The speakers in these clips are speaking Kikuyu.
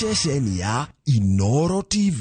Ceceni ya Inoro TV.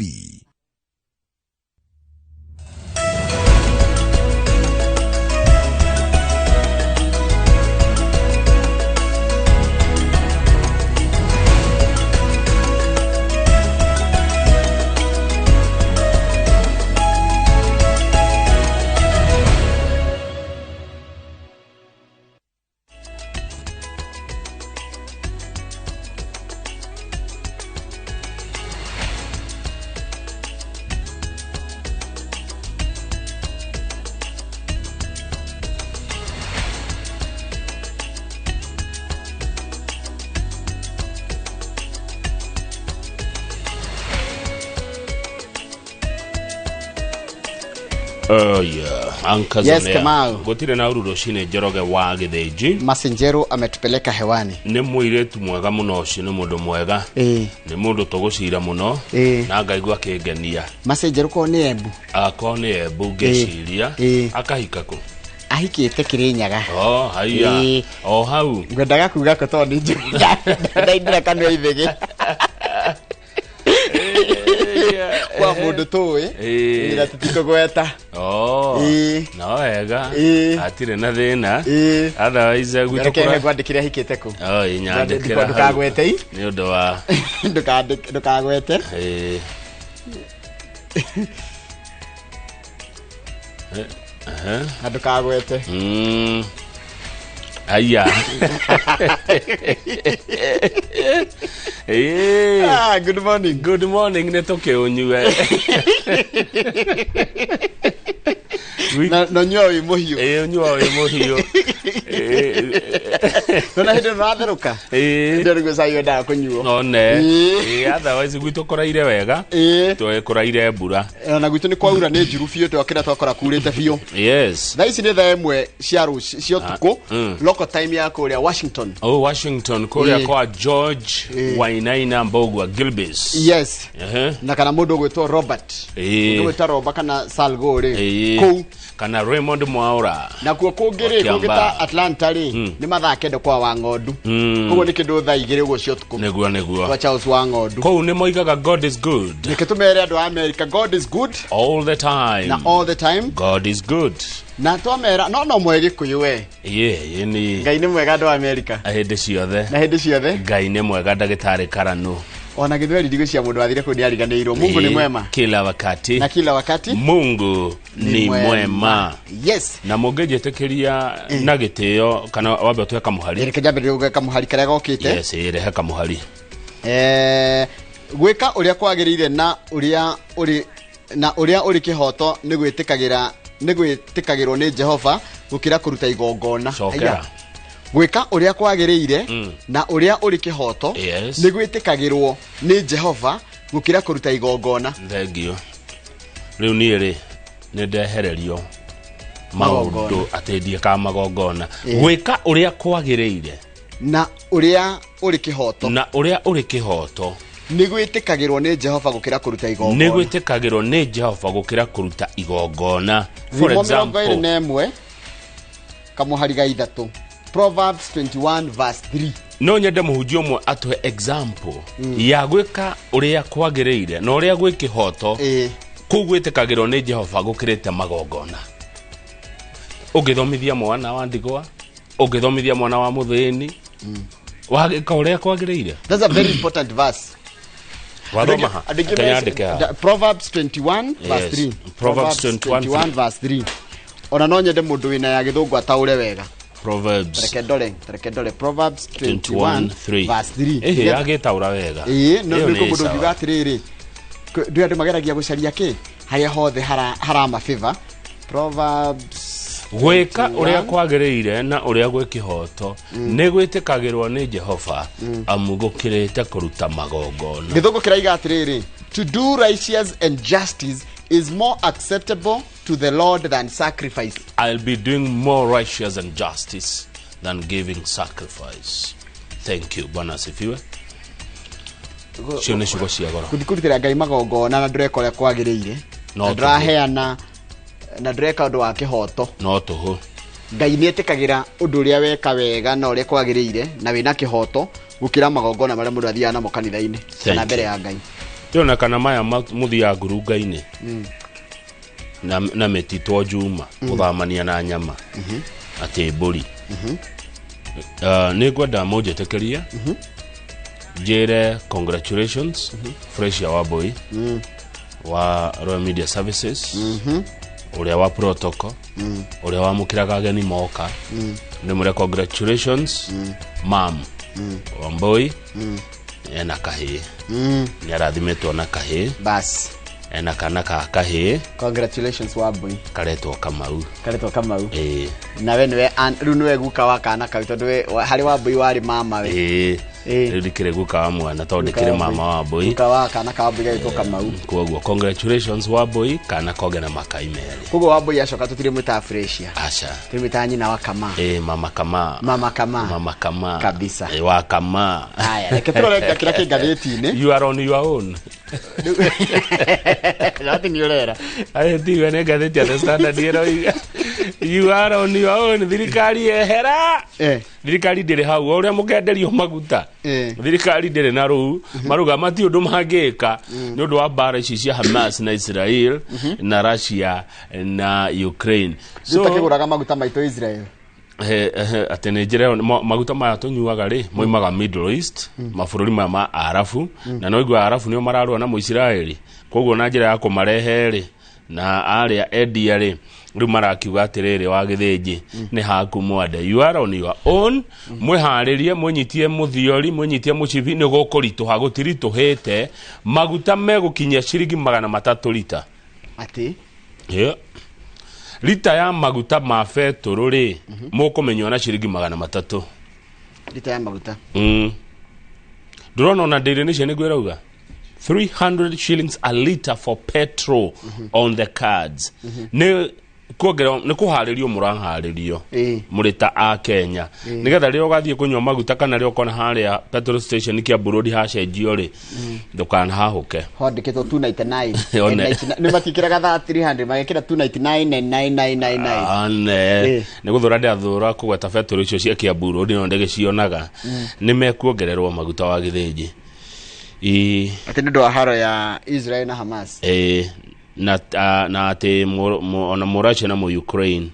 Oh, yeah. Anka Yes, Zonea. Kamau. Gũtirĩ na ũru rũcinĩ Njoroge wa Gĩthĩnji. Masenjero ametupeleka hewani. Nĩ mũirĩtu mwega mũno ũcio, nĩ mũndũ mwega. Ĩĩ. Nĩ mũndũ tũgũcira mũno. Ĩĩ. Na ngaigua akĩngenia. Masenjero ko nĩ Embu. Akorwo nĩ Embu ngĩciria. Ĩĩ. Akahika kũ? Ahikĩte Kĩrĩnyaga. Oh, haiya. Ĩĩ. O hau. Ngwendaga kuga ko tondũ nĩ njũĩ ndaindĩra kanua ithĩgĩ. Kwa mũndũ tũĩ. Ĩĩ. Na tũtikũgweta. Oh. Ĩĩ. No wega. Ĩĩ. Hatirĩ na thĩna. Ĩĩ. Otherwise gwitũ Reke kũra. ngwandĩkĩre ahikĩte kũ. Oh, ĩ, nyandĩkĩra hau. Ndũkagwete i. Nĩ ũndũ wa Ndũkagwete. Ĩĩ. Na ndũkagwete. Aya. Ĩĩ. Ah, good morning. Good morning nĩ tũkĩũnyue. Na no nyua wĩ mũhiũ. Ĩĩ ũnyua wĩ mũhiũ. Ĩĩ. Nona hĩndĩ ĩno ũratherũka. Ĩĩ. Ndio nĩguo cai wendaga kũnyuo. One. Ĩĩ. Ĩĩ otherwise gwitũ kũraire wega. Ĩĩ. Tũĩ kũraire mbura. Na gwitũ nĩ kwaura nĩ njuru biũ twakĩra twakora kurĩte biũ. Yes. Thaa ici nĩ thaa ĩmwe cia rũci cia ũtukũ local time ya kũrĩa Washington. Oh, Washington kũrĩa Ĩĩ. kwa George Wainaina Mbogua Gilbis. Yes. Ehe. Na kana mũndũ ũgwĩtwo Robert. Ĩĩ. Mũndũ ũgwĩtwo Robert kana Salgo rĩ. Ĩĩ. Kũu. Kana Raymond Mwaura. Nakuo kũngĩ rĩ Wa kũngĩ ta Kiambaa. Atlanta rĩ nĩ mathaa kenda kwa wa ng'ondu. Koguo nĩ kĩndũ thaa igĩrĩ ũguo cia ũtukũ. Nĩguo nĩguo. Kwa Charles wa ng'ondu. Kũu nĩ moigaga God is good Reke tũmere andũ a America God is good all the time. na all the time. God is good. Na twamera no no moe gĩkũyũ we. Ĩĩ ĩĩ nĩ Ngai nĩ mwega andũ a America. hĩndĩ ciothe. Na hĩndĩ ciothe Ngai nĩ mwega ndagĩtarĩ Karanu. ona gĩthweri ndigwĩciria mũndũ wathire kũu nĩariganĩirwo. Mungu ni Ĩĩ, mwema Kila wakati. na kila wakati Mungu ni mwema. Yes. Na mũngĩnjĩtĩkĩria na gĩtĩo kana wambe ũtue kamũhari. Reke njambĩrĩrie gwĩka kamũhari karĩa gokĩte. Yes, ĩĩ, rehe kamũhari. Gwĩka ũrĩa kwagĩrĩire na ũrĩa ũrĩ na ũrĩa ũrĩ kĩhoto nĩ gwĩtĩkagĩra nĩ gwĩtĩkagĩrwo nĩ Jehova gũkĩra kũruta igongona. Cokera. Aya. Gwĩka ũrĩa kwagĩrĩire na ũrĩa ũrĩ kĩhoto Yes. nĩ gwĩtĩkagĩrwo nĩ Jehova gũkĩra kũruta igongona. Thengio. Rĩu niĩ rĩ nĩ ndehererio maũndũ Magongona. atĩ ndiĩkaga magongona. Gwĩka ũrĩa kwagĩrĩire Na ũrĩa ũrĩ kĩhoto na ũrĩa ũrĩ kĩhoto nĩ gwĩtĩkagĩrwo nĩ Jehova gũkĩra kũruta nĩ igongona. gwĩtĩkagĩrwo nĩ Jehova gũkĩra kũruta igongona. For Thimo mĩrongo ĩrĩ example, na ĩmwe kamũhari ga ithatũ. Proverbs 21 verse 3. no nyende mũhunjia ũmwe atũhe example ya gwĩka ũrĩa kwagĩrĩire na ũrĩa gwĩ kĩhoto Ĩĩ. kũu gwĩtĩkagĩrwo nĩ Jehova gũkĩrĩte magongona. Ũngĩthomithia mwana wa ndigwa, ũngĩthomithia mwana wa mũthĩni, wagĩka ũrĩa kwagĩrĩire. That's a very important verse. Wathoma ha? Andũ aingĩ Reke nyandĩke haha. Proverbs 21 verse Yes. 3. Proverbs 21 verse 3. Ona no nyende mũndũ wĩna ya gĩthũngũ ataũre wega. Proverbs Reke ndore, reke ndore Proverbs 21 21:3. verse 3. Ĩhĩ yagĩtaũra wega. Ĩĩ, no Ĩyo nĩ nĩ mũndũ sawa. ũngiuga atĩrĩrĩ, ndĩ andũ mageragia gũcaria kĩ harĩa hothe harama favor. Proverbs Gwĩka 21. ũrĩa kwagĩrĩire na ũrĩa gwĩ kĩhoto nĩ gwĩtĩkagĩrwo nĩ Jehova amu gũkĩrĩte kũruta magongona. Gĩthũngũ kĩraiga atĩrĩrĩ, to do righteous and justice is more acceptable to the Lord than sacrifice. I'll be doing more righteous and justice than giving sacrifice. Thank you. Bwana asifiwe. Cio nĩ ciugo cia goro. Gũthiĩ kũrutĩra Ngai magongona na ndũreka ũrĩa kwagĩrĩire No na ndũraheana na ndũreka ũndũ wa kĩhoto. No tũhũ. Ngai nĩ etĩkagĩra ũndũ ũrĩa weka wega na ũrĩa kwagĩrĩire na wĩna kĩhoto Gũkĩra magongona marĩa mũndũ athiaga namo kanitha-inĩ kana you. mbere ya Ngai. Ndĩrona kana maya mũthiaga ngurunga-inĩ na mĩtitũ njuma gũthamania na nyama atĩ mbũri. Nĩ ngwenda mũnjĩtĩkĩrie njĩre congratulations Fresh ya Wambui wa Royal Media Services, ũrĩa wa protocol, ũrĩa wamũkĩraga ageni moka. Nĩ mũre congratulations mam Wambui, ena kahĩĩ, nĩ arathimĩtwo na kahĩĩ. Bas. Ena kana ka kahĩĩ. Congratulations, Wambui. Karetwo Kamau. Karetwo Kamau. Ĩĩ. Nawe nĩwe rĩu nĩwe guka wa kana kau, tondũ harĩ Wambui warĩ mama we. Ĩĩ. Ĩĩ. Rĩu ndikĩrĩ guka wa mwana tondũ ndikĩrĩ mama wa Wambui. Guka wa kana ka Wambui gagĩtwo Kamau. Koguo congratulations Wambui, kana koge na makai merĩ. Koguo Wambui acoka tũtirĩ mwĩtaga Fresia? Aca. Tũrĩmwĩtaga nyina wa Kama. Ĩĩ, mama Kama. Mama Kama. Mama Kama. Kabisa. Ĩĩ, wa Kama. Haya, reke tũrore kĩrĩa kĩ ngathĩti-inĩ. You are on your own. Nathi nĩ ũrera. Ayo tiwe nĩ ngathĩti ya The Standard ĩroiga you are on your own. Thirikari ehera. Thirikari ndĩrĩ hau o ũrĩa mũkenderio maguta. Thirikari ndĩrĩ na rũu maruga mati ũndũ mangĩka nĩ ũndũ wa mbara ici cia Hamas na Israel na Russia na Ukraine. So tũkĩgũraga maguta maitũ Israel. Atĩ nĩ njĩra ĩyo, maguta maya tũnyuaga rĩ moimaga Middle East, mabũrũri maya ma Arabu, na no igua Arabu nĩo mararũa na Mũisiraeli. Koguo na njĩra ya kũmarehe rĩ na arĩa endia rĩ, rĩu marakiuga atĩrĩrĩ, wa gĩthĩnji nĩ haku mwande, you are on your own. Mwĩharĩrie, mwĩnyitie mũthiori, mwĩnyitie mũcibi, nĩ gũkũritũha. Gũtiritũhĩte, maguta megũkinyia ciringi 300 rita. Atĩ? Yeah. Rita ya maguta ma betũrũ rĩ, mũkũmenywo na ciringi 300. Rita ya maguta. Ndũrona ona Daily Nation nĩguo ĩrauga 300 shillings a liter for petrol on the cards. Nĩ kuongerera, nĩ kũharĩrio mũraharĩrio mũrĩ ta a Kenya, nĩgetha rĩrĩa ũgathiĩ kũnyua maguta kana rĩrĩa ũkona harĩa petrol station Kiambu Road hacenjio rĩ, ndũkanahahũke. Handĩkĩtwo 299. One. Nĩ matikĩraga thaa 300, magekĩra 299 and 9999. Ane. Nĩ gũthũra ndĩrathũra kũgweta betũrũ icio cia Kiambu Road, no ndĩgĩcionaga nĩ mekuongererwo maguta wa gĩthĩnji. Ĩ. Atĩ nĩ ũndũ wa haro ya Israel na Hamas. Ĩ, na atĩ ona mũrussia na mũukraine.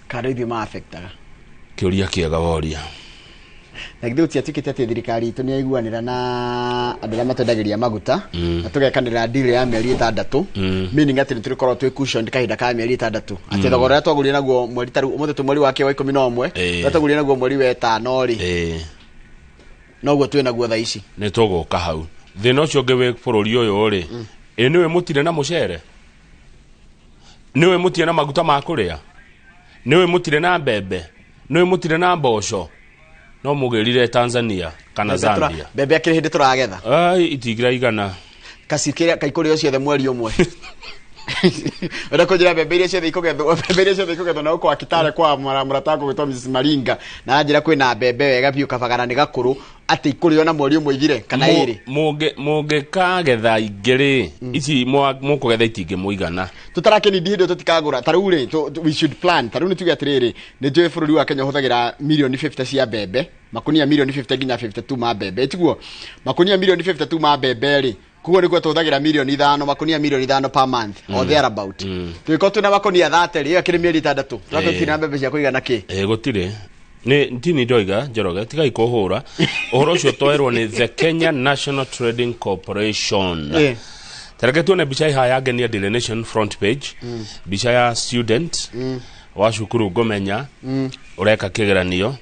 Kana ithuĩ ma-affectaga? Kĩũria kĩega woria. Na githĩ gũtiatuĩkĩte atĩ thirikari itũ nĩ yaiguanĩra na andũ arĩa matwendagĩria maguta na tũgekanĩra deal ya mĩeri 6, meaning atĩ nĩ tũrĩkorwo twĩ cushioned kahinda ka mĩeri 6, atĩ thogora ũrĩa twagũrire naguo mweri, tarĩu ũmũthĩ twĩ mweri wa 11, ũrĩa twagũrire naguo mweri wa 5 rĩ, noguo twĩ naguo thaa ici. Nĩ tũgũka hau. Thĩna ũcio ũngĩ wĩ bũrũri ũyũ rĩ, ĩ nĩwe mũtirĩ na mũcere, nĩwe mũtirĩ na maguta ma kũrĩa, nĩwe mũtirĩ na mbembe, nĩwe mũtirĩ na mboco, no mũgĩrire Tanzania kana Mbembe Zambia. Mbembe akĩrĩ hĩndĩ tũragetha. Ai, itingĩraigana. Kacikĩrĩa kaikũrĩo ciothe mweri ũmwe. Ũrĩa kũnjĩra mbembe iria ciothe ikũgethwo, mbembe iria ciothe ikũgethwo na gũkũ Kitale kwa mũrata wakwa gwĩtwo Mrs Maringa, na anjĩra kwĩna mbembe wega biũ, kabagara nĩ gakũrũ, atĩ ikũrĩo na mweri ũmwe ithire kana ĩrĩ. Mũngĩkagetha ingĩ rĩ, ici mũkũgetha itingĩmũigana. Tũtarakĩnindi hĩndĩ ĩyo tũtikagũra. Ta rĩu rĩ, we should plan. Ta rĩu nĩ tuge atĩrĩrĩ, nĩ njũĩ bũrũri wa Kenya ũhũthagĩra mirioni 50 cia mbembe, makunia mirioni 50 nginya 52 ma mbembe, tiguo? Makunia mirioni 52 ma mbembe rĩ, koguo nĩkuo tũhũthagĩra mirioni 5, makunia mirioni 5 per month or thereabout. Tũgĩkorwo twĩna makunia 30 rĩ, ĩyo ĩkĩrĩ mĩeri 6, tũgakorwo twĩna mbembe cia kũigana kĩ? Ĩ, gũtirĩ nĩ tini ndoiga. Njoroge, tigai kũhũra ũhoro ũcio, twerwo nĩ the Kenya National Trading Corporation. Tareke tuone mbica ĩhaha ya ngenia Daily Nation front page, mbica ya student wa cukuru ngũmenya ũreka kĩgeranio,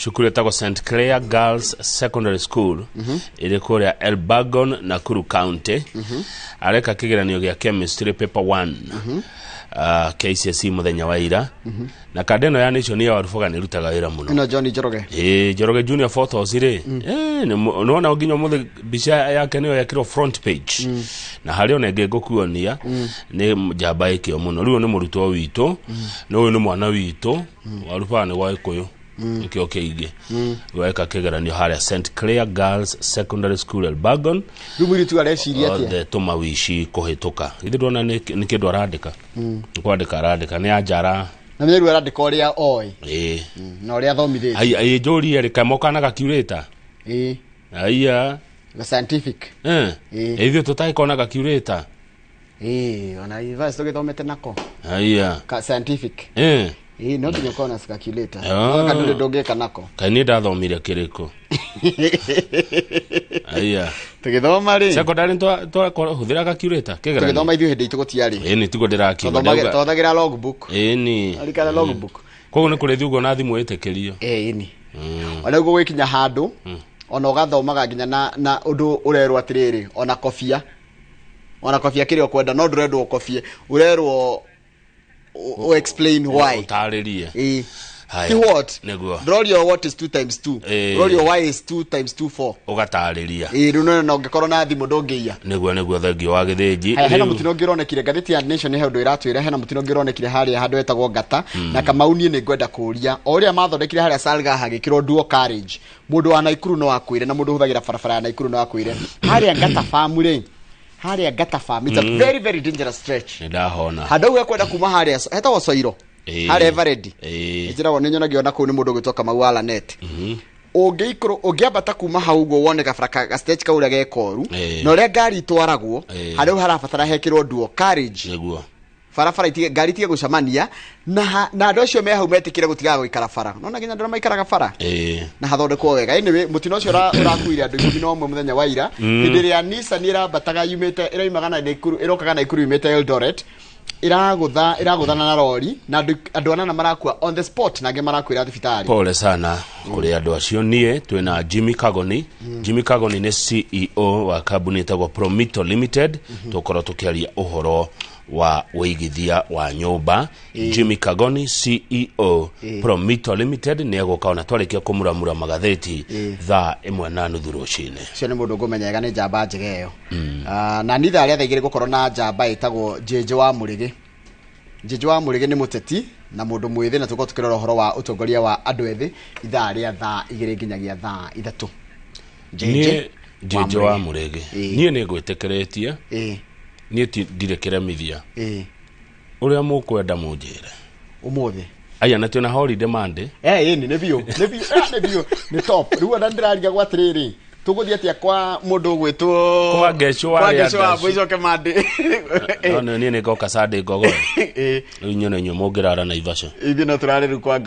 cukuru ĩtagwo St Clair Girls Secondary School, ĩrĩ kũrĩa Elburgon, Nakuru County. Areka kĩgeranio gĩa chemistry paper 1, KCSE mũthenya wa ira, na kanda ĩno ya Nation ya Warubaga nĩ ĩrutaga wĩra mũno. Ĩno John Njoroge. Ĩĩ, Njoroge Junior Photos rĩ. Nĩwona nginya ũmũthĩ mbica yake nĩyo yekĩrwo front page, na harĩ ona ĩngĩ ngũkuonia nĩ njamba ĩkĩo mũno. Rĩu ũyũ nĩ mũrutwo witũ, na ũyũ nĩ mwana witũ. Warubaga nĩ gwa Gĩkũyũ nĩkĩo kĩingĩ gweka kĩgeranio harĩa St Clair Girls Secondary School, Elburgon. Rĩu mũirĩtu areciria atĩa? Othe tũmawici kũhĩtũka. Githĩ ndwona nĩ kĩndũ arandĩka? Nĩ kwandĩka arandĩka, nĩ anja Na menya rĩu arandĩka ũrĩa oĩ. Ĩĩ. Na ũrĩa athomithĩtio. Ai njũrie rĩ kamoka na gakiurĩta. Ĩĩ. Aya. The scientific. Eh. Ĩĩ. Ithuĩ tũtagĩkona gakiurĩta. Ĩĩ, ona university tũgĩthomete nako. Aya. Ka scientific. Eh. Ĩĩ, no nginya ũkorwo na calculator. Ah. Kandũrĩ ndũngĩka nako. Kaĩ niĩ ndathomire kĩrĩkũ? Aya. Tũgĩthoma rĩ. Secondary twahũthĩra gakiurĩta kĩgeranio. Tũgĩthoma ithuĩ hĩndĩ itũ gũtiarĩ. Ĩĩ nĩ tiguo ndĩrakiuga. Ndauga- Twathagĩra logbook. Ĩĩ ni. Arikana logbook. Koguo nĩ kũrĩ ũguo na thimũ ĩtĩkĩrio. Ĩĩ ni. Ona ũguo gwĩkinya handũ ona ũgathomaga nginya na ũndũ ũrerwo atĩrĩrĩ ona kobia. Ona kobia kĩrĩa ũkwenda no ndũrendwo ũkobie. Ũrerwo u explain why. Ũtarĩrie. Ĩĩ. Haya. Ti what? Nĩguo. Ndũrorio what is 2 times 2. Ĩĩ. Ũrorio why is 2 times 2 4. Ũgatarĩria. Ĩĩ rĩu no ũngĩkorwo na thimũ ndũngĩiya. Nĩguo nĩguo thengio wa gĩthĩnji. Haya, hena Rĩu- mũtino ũngĩ ũronekire ngathĩti ya Nation he ũndũ ĩratwĩra hena mũtino ũngĩ ũronekire harĩa handũ hetagwo Ngata na Kamau niĩ nĩ ngwenda kũũria o ũrĩa mathondekire harĩa Salga hagĩkĩrwo dual carriage mũndũ wa Naikuru no akwĩre na mũndũ ũhũthagĩra barabara ya Naikuru no akwĩre harĩa Ngata farm rĩ harĩa Ngata farm it's a very very dangerous stretch Nĩ ndahona. handũ hau hekwenda kuma harĩa hetagwo Soiro Ĩĩ. harĩa Eveready Ĩĩ. njĩragwo nĩ nyonagio na kũu nĩ mũndũ ũgwĩtwo Kamau wa Lanet ũngĩikũrũ ũngĩambata kuma hau ũguo wone gabara ga stage kau ũrĩa gekoru Ĩĩ. na ũrĩa ngari itwaragwo Ĩĩ. harĩa hau harabatara hekĩrwo dual carriage Nĩguo. barabara itige ngari itige gũcemania na na andũ acio me hau metĩkĩre gũtigaga gũikara bara nona nginya andũ arĩa maikaraga bara Ĩĩ. na hathondekwo wega anyway mũtino ũcio ũrakuire andũ 11 mũthenya wa ira hĩndĩ ĩrĩa Nissan ĩrambataga yumĩte ĩroimaga na Naikuru ĩrokaga Naikuru yumĩte Eldoret ĩragũthana na rori na andũ anana marakua on the spot na angĩ marakuĩra thibitarĩ. Pole sana kũrĩ andũ acio. Niĩ twĩna Jimmy Kagoni. Jimmy Kagoni nĩ CEO wa kambuni ĩtagwo Promito Limited. Tũkorwo tũkĩaria ũhoro wa ũigithia wa nyũmba. Jimmy Kagoni CEO Promito Limited nĩ egũka ona twarĩkia kũmuramura magathĩti thaa 1:30 rũcinĩ. Ũcio nĩ mũndũ ngũmenya wega nĩ njamba njega ĩyo. Na ni thaa rĩa thaa igĩrĩ gũkorwo na njamba ĩtagwo Njĩnjĩ wa Mũrĩgĩ. Njĩnjĩ wa Mũrĩgĩ nĩ mũteti na mũndũ mwĩthĩ na tũkorwo tũkĩrora ũhoro wa ũtongoria wa andũ ethĩ ithaa rĩa thaa 2 nginyagia thaa 3. Niĩ Njĩnjĩ wa Mũrĩgĩ Ĩĩ. niĩ nĩ ngwĩtĩkĩrĩtie. Ĩĩ. Niĩ ndirĩ kĩremithia. Ĩĩ. Ũrĩa mũkwenda mũnjĩre Ũmũthĩ. Aya na twĩna holiday Monday. Ĩĩ nĩ biũ nĩ biũ nĩ biũ nĩ top. Rĩu ona ndĩrarigagwo atĩrĩrĩ tũgũthiĩ atĩa kwa mũndũ ũgwĩtwo Kwa Ngecũ wa kwa Ngecũ wa Rĩandacu. Mbui coke Monday. No niĩ nĩ ngoka Sunday ngogoe. Ĩĩ. Rĩu inyuĩ na inyuĩ mũngĩrara Naivasha. Ithuĩ no tũrarĩ rĩu kwa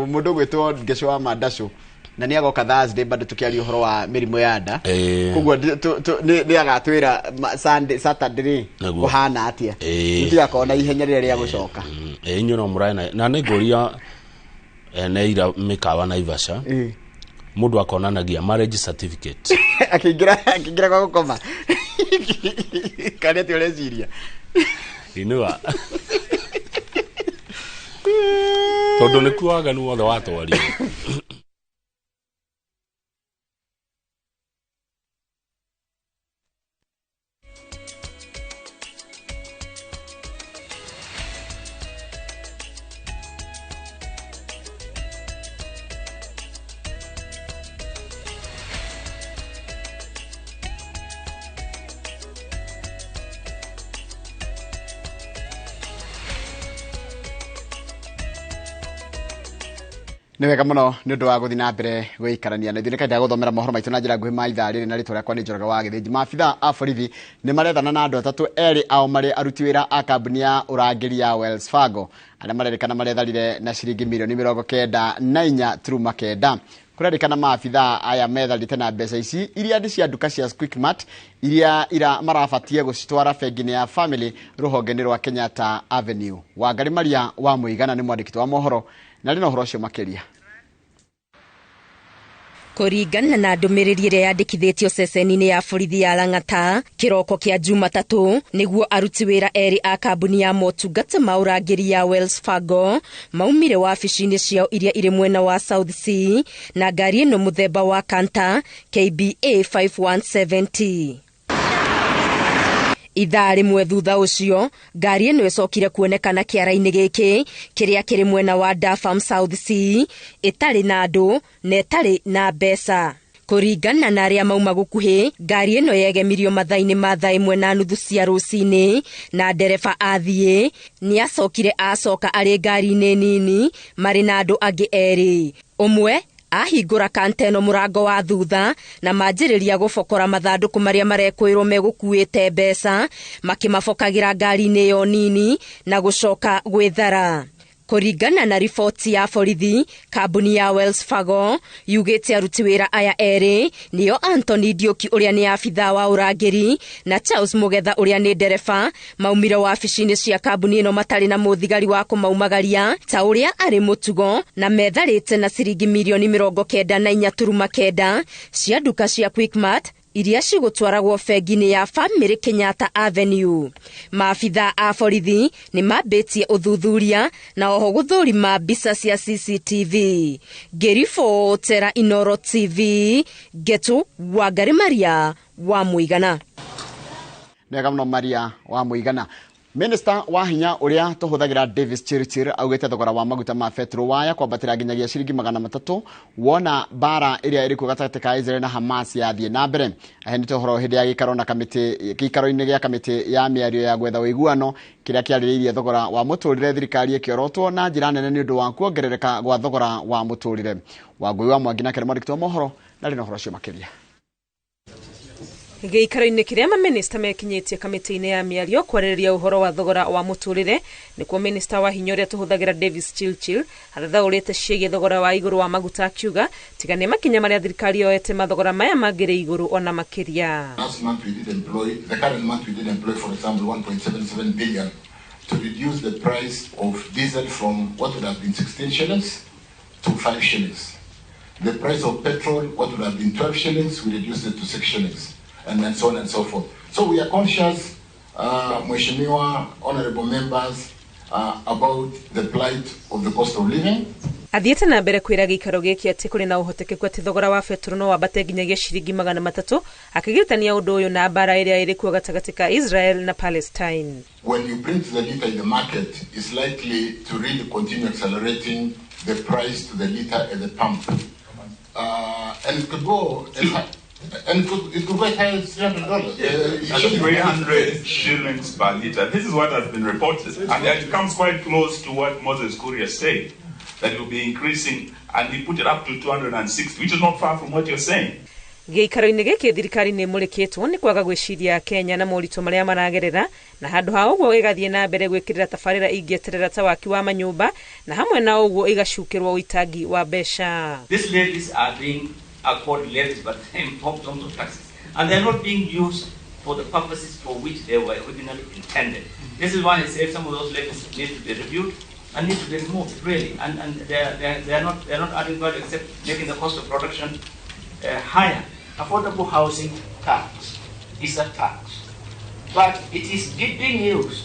mũndũ ũgwĩtwo Ngecũ wa Mandacũ na nĩ agoka Thursday bado tũkĩaria ũhoro wa mĩrimũ ya nda. Ĩĩ. Koguo nĩ agatwĩra Sunday Saturday rĩ Nĩguo. kũhana atĩa. Ĩĩ. Tũtigakorwo na ihenya rĩrĩa rĩa gũcoka. Ĩĩ inyuĩ no mũrae na nĩ ngũria ene ira mĩkawa Naivasha. Ĩĩ. Mũndũ akonanagia marriage certificate. Akĩingĩra gwa gũkoma. Kana atĩ ũreciria. Inua. Tondũ nĩkuo waganu wothe watwarirwo. Nĩ wega mũno nĩ ũndũ wa gũthiĩ na mbere gũikarania na ithuĩ. Nĩ kahinda ga gũthomera mohoro maitũ na njĩra nguhĩ ma ithaa rĩrĩ na rĩtwa rĩakwa nĩ Njoroge wa Gĩthĩnji. Maabithaa a borithi nĩ marethana na andũ atatũ, erĩ ao marĩ aruti wĩra a kambuni ya ũrangĩri ya Wells Fargo arĩa marerĩkana maretharire na ciringi mirioni 94 turuma kenda. Kũrerĩkana maabithaa aya metharĩte na mbeca ici iria nĩ cia nduka cia Quickmart iria marabatie gũcitwara bengi-inĩ ya Family rũhonge-inĩ rwa Kenyatta Avenue. Wangari Maria wa Mũigana nĩ mwandĩki wa mohoro na rĩ na ũhoro ũcio makĩria. Kũringana na ndũmĩrĩri ĩrĩa yandĩkithĩtio ceceni-inĩ ya borithi ya Lang'ata kĩroko kĩa Jumatatũ nĩguo aruti wĩra erĩ a kambuni ya motungata ma ũrangĩri ya Wells Fargo maumire wabici-inĩ ciao iria irĩ mwena wa South C na ngari ĩno mũthemba wa Canter KBA 5170. Ithaa rĩmwe thutha ũcio ngari ĩno ĩcokire kuonekana kĩara-inĩ gĩkĩ kĩrĩa kĩrĩ mwena wa Dafam South C ĩtarĩ na andũ na ĩtarĩ na mbeca. Kũringana na arĩa mauma gũkuhĩ, ngari ĩno yegemirio mathaa-inĩ ma 1:30 cia rũcinĩ na ndereba athiĩ nĩacokire acoka arĩ ngari-inĩ nini marĩ na andũ angĩ erĩ. Ũmwe ahingũra kanteno mũrango wa thutha na manjĩrĩria gũbokora mathandũkũ marĩa marekwĩrwo megũkuĩte mbeca makĩmabokagĩra ngari-inĩ ĩyo nini na gũcoka gwĩthara. Kũringana na riboti ya borithi, kambuni ya Wells Fargo yugĩte aruti wĩra aya erĩ nĩo Anthony Ndioki ũrĩa nĩ abithaa wa ũrangĩri na Charles Mugetha ũrĩa nĩ ndereba maumire wabici-inĩ cia kambuni ĩno matarĩ na mũthigari wa kũmaumagaria ta ũrĩa arĩ mũtugo na metharĩte na ciringi mirioni 94.9 cia nduka cia Quickmart iria cigũtwaragwo bengi-inĩ ya Family Kenyatta Avenue. Maabithaa a borithi nĩ mambĩtie ũthuthuria na oho gũthũrima mbica cia CCTV. Ngĩribotera Inoro TV, Ngetu Wangari Maria wa Mũigana. Nĩwega mũno Maria wa Mũigana. Minister wa hinya uria tuhuthagira Davis Chirchir augite thogora wa maguta ma petro waya kwambatira nginyagia ciringi 300 wona bara iria iri gatagati ka Israel na Hamas yathie na mbere. Ahenete uhoro hindi ya gikaro na kamiti gikaro-ini gia kamiti ya miario ya gwetha uiguano kiria kiaririirie thogora wa muturire thirikari ikiorotwo na njira nene ni undu wa kuongerereka gwa thogora wa muturire. Wangui wa Mwangi na Keremorikto wa mohoro na rina uhoro ucio makiria. Gĩikaro-inĩ kĩrĩa mamĩnĩsta mekinyĩtie kamĩtĩ-inĩ ya mĩario kwarĩrĩria ũhoro wa thogora wa mũtũrĩre nĩkuo mĩnĩsta wa hinya ũrĩa tũhũthagĩra Davis Chirchir athathaũrĩte ciĩgiĩ thogora wa igũrũ wa maguta akiuga tiga nĩ makinya marĩa thirikari yoete mathogora maya mangĩrĩ igũrũ ona makĩria. Last month we did employ, the current month we did employ, for example, 1.77 billion to reduce the price of diesel from what would have been 16 shillings to 5 shillings. The price of petrol, what would have been 12 shillings, we reduced it to 6 shillings. And then so on and so forth. So we are conscious, Mheshimiwa, honorable members, about the plight of the cost of living. Athiĩte na mbere kwĩra gĩikaro gĩkĩ atĩ kũrĩ na ũhotekeku atĩ thogora wa betũrũ no wambate nginyagia ciringi 300 akĩgiritania ũndũ ũyũ na mbara ĩrĩa ĩrĩ kuo gatagatĩ ka Israel na Palestine. When you print the liter in the market, it's likely to really continue accelerating the price to the liter at the pump. And it could go as high. And it could go as high as $300. 300 shillings per liter. This is what has been reported. And it comes quite close to what Moses Kuria said, that it will be increasing, and he put it up to 260, which is not far from what you're saying. Gĩikaro-inĩ gĩkĩ thirikari nĩ ĩmũrĩkĩtwo nĩ kwaga gwĩciria Kenya na moritũ marĩa maragerera na handũ ha ũguo ĩgathiĩ na mbere gwĩkĩrĩra tabarĩra ingĩeterera ta waki wa manyũmba na hamwe na ũguo ĩgacukĩrwo ũitangi wa mbeca. These levies are being are called levies, but in terms of taxes, and they're not being used for the purposes for which they were originally intended. This is why I say some of those levies need to be reviewed and need to be removed, really, and they are not adding value except making the cost of production higher. Affordable housing tax is a tax, but it is being used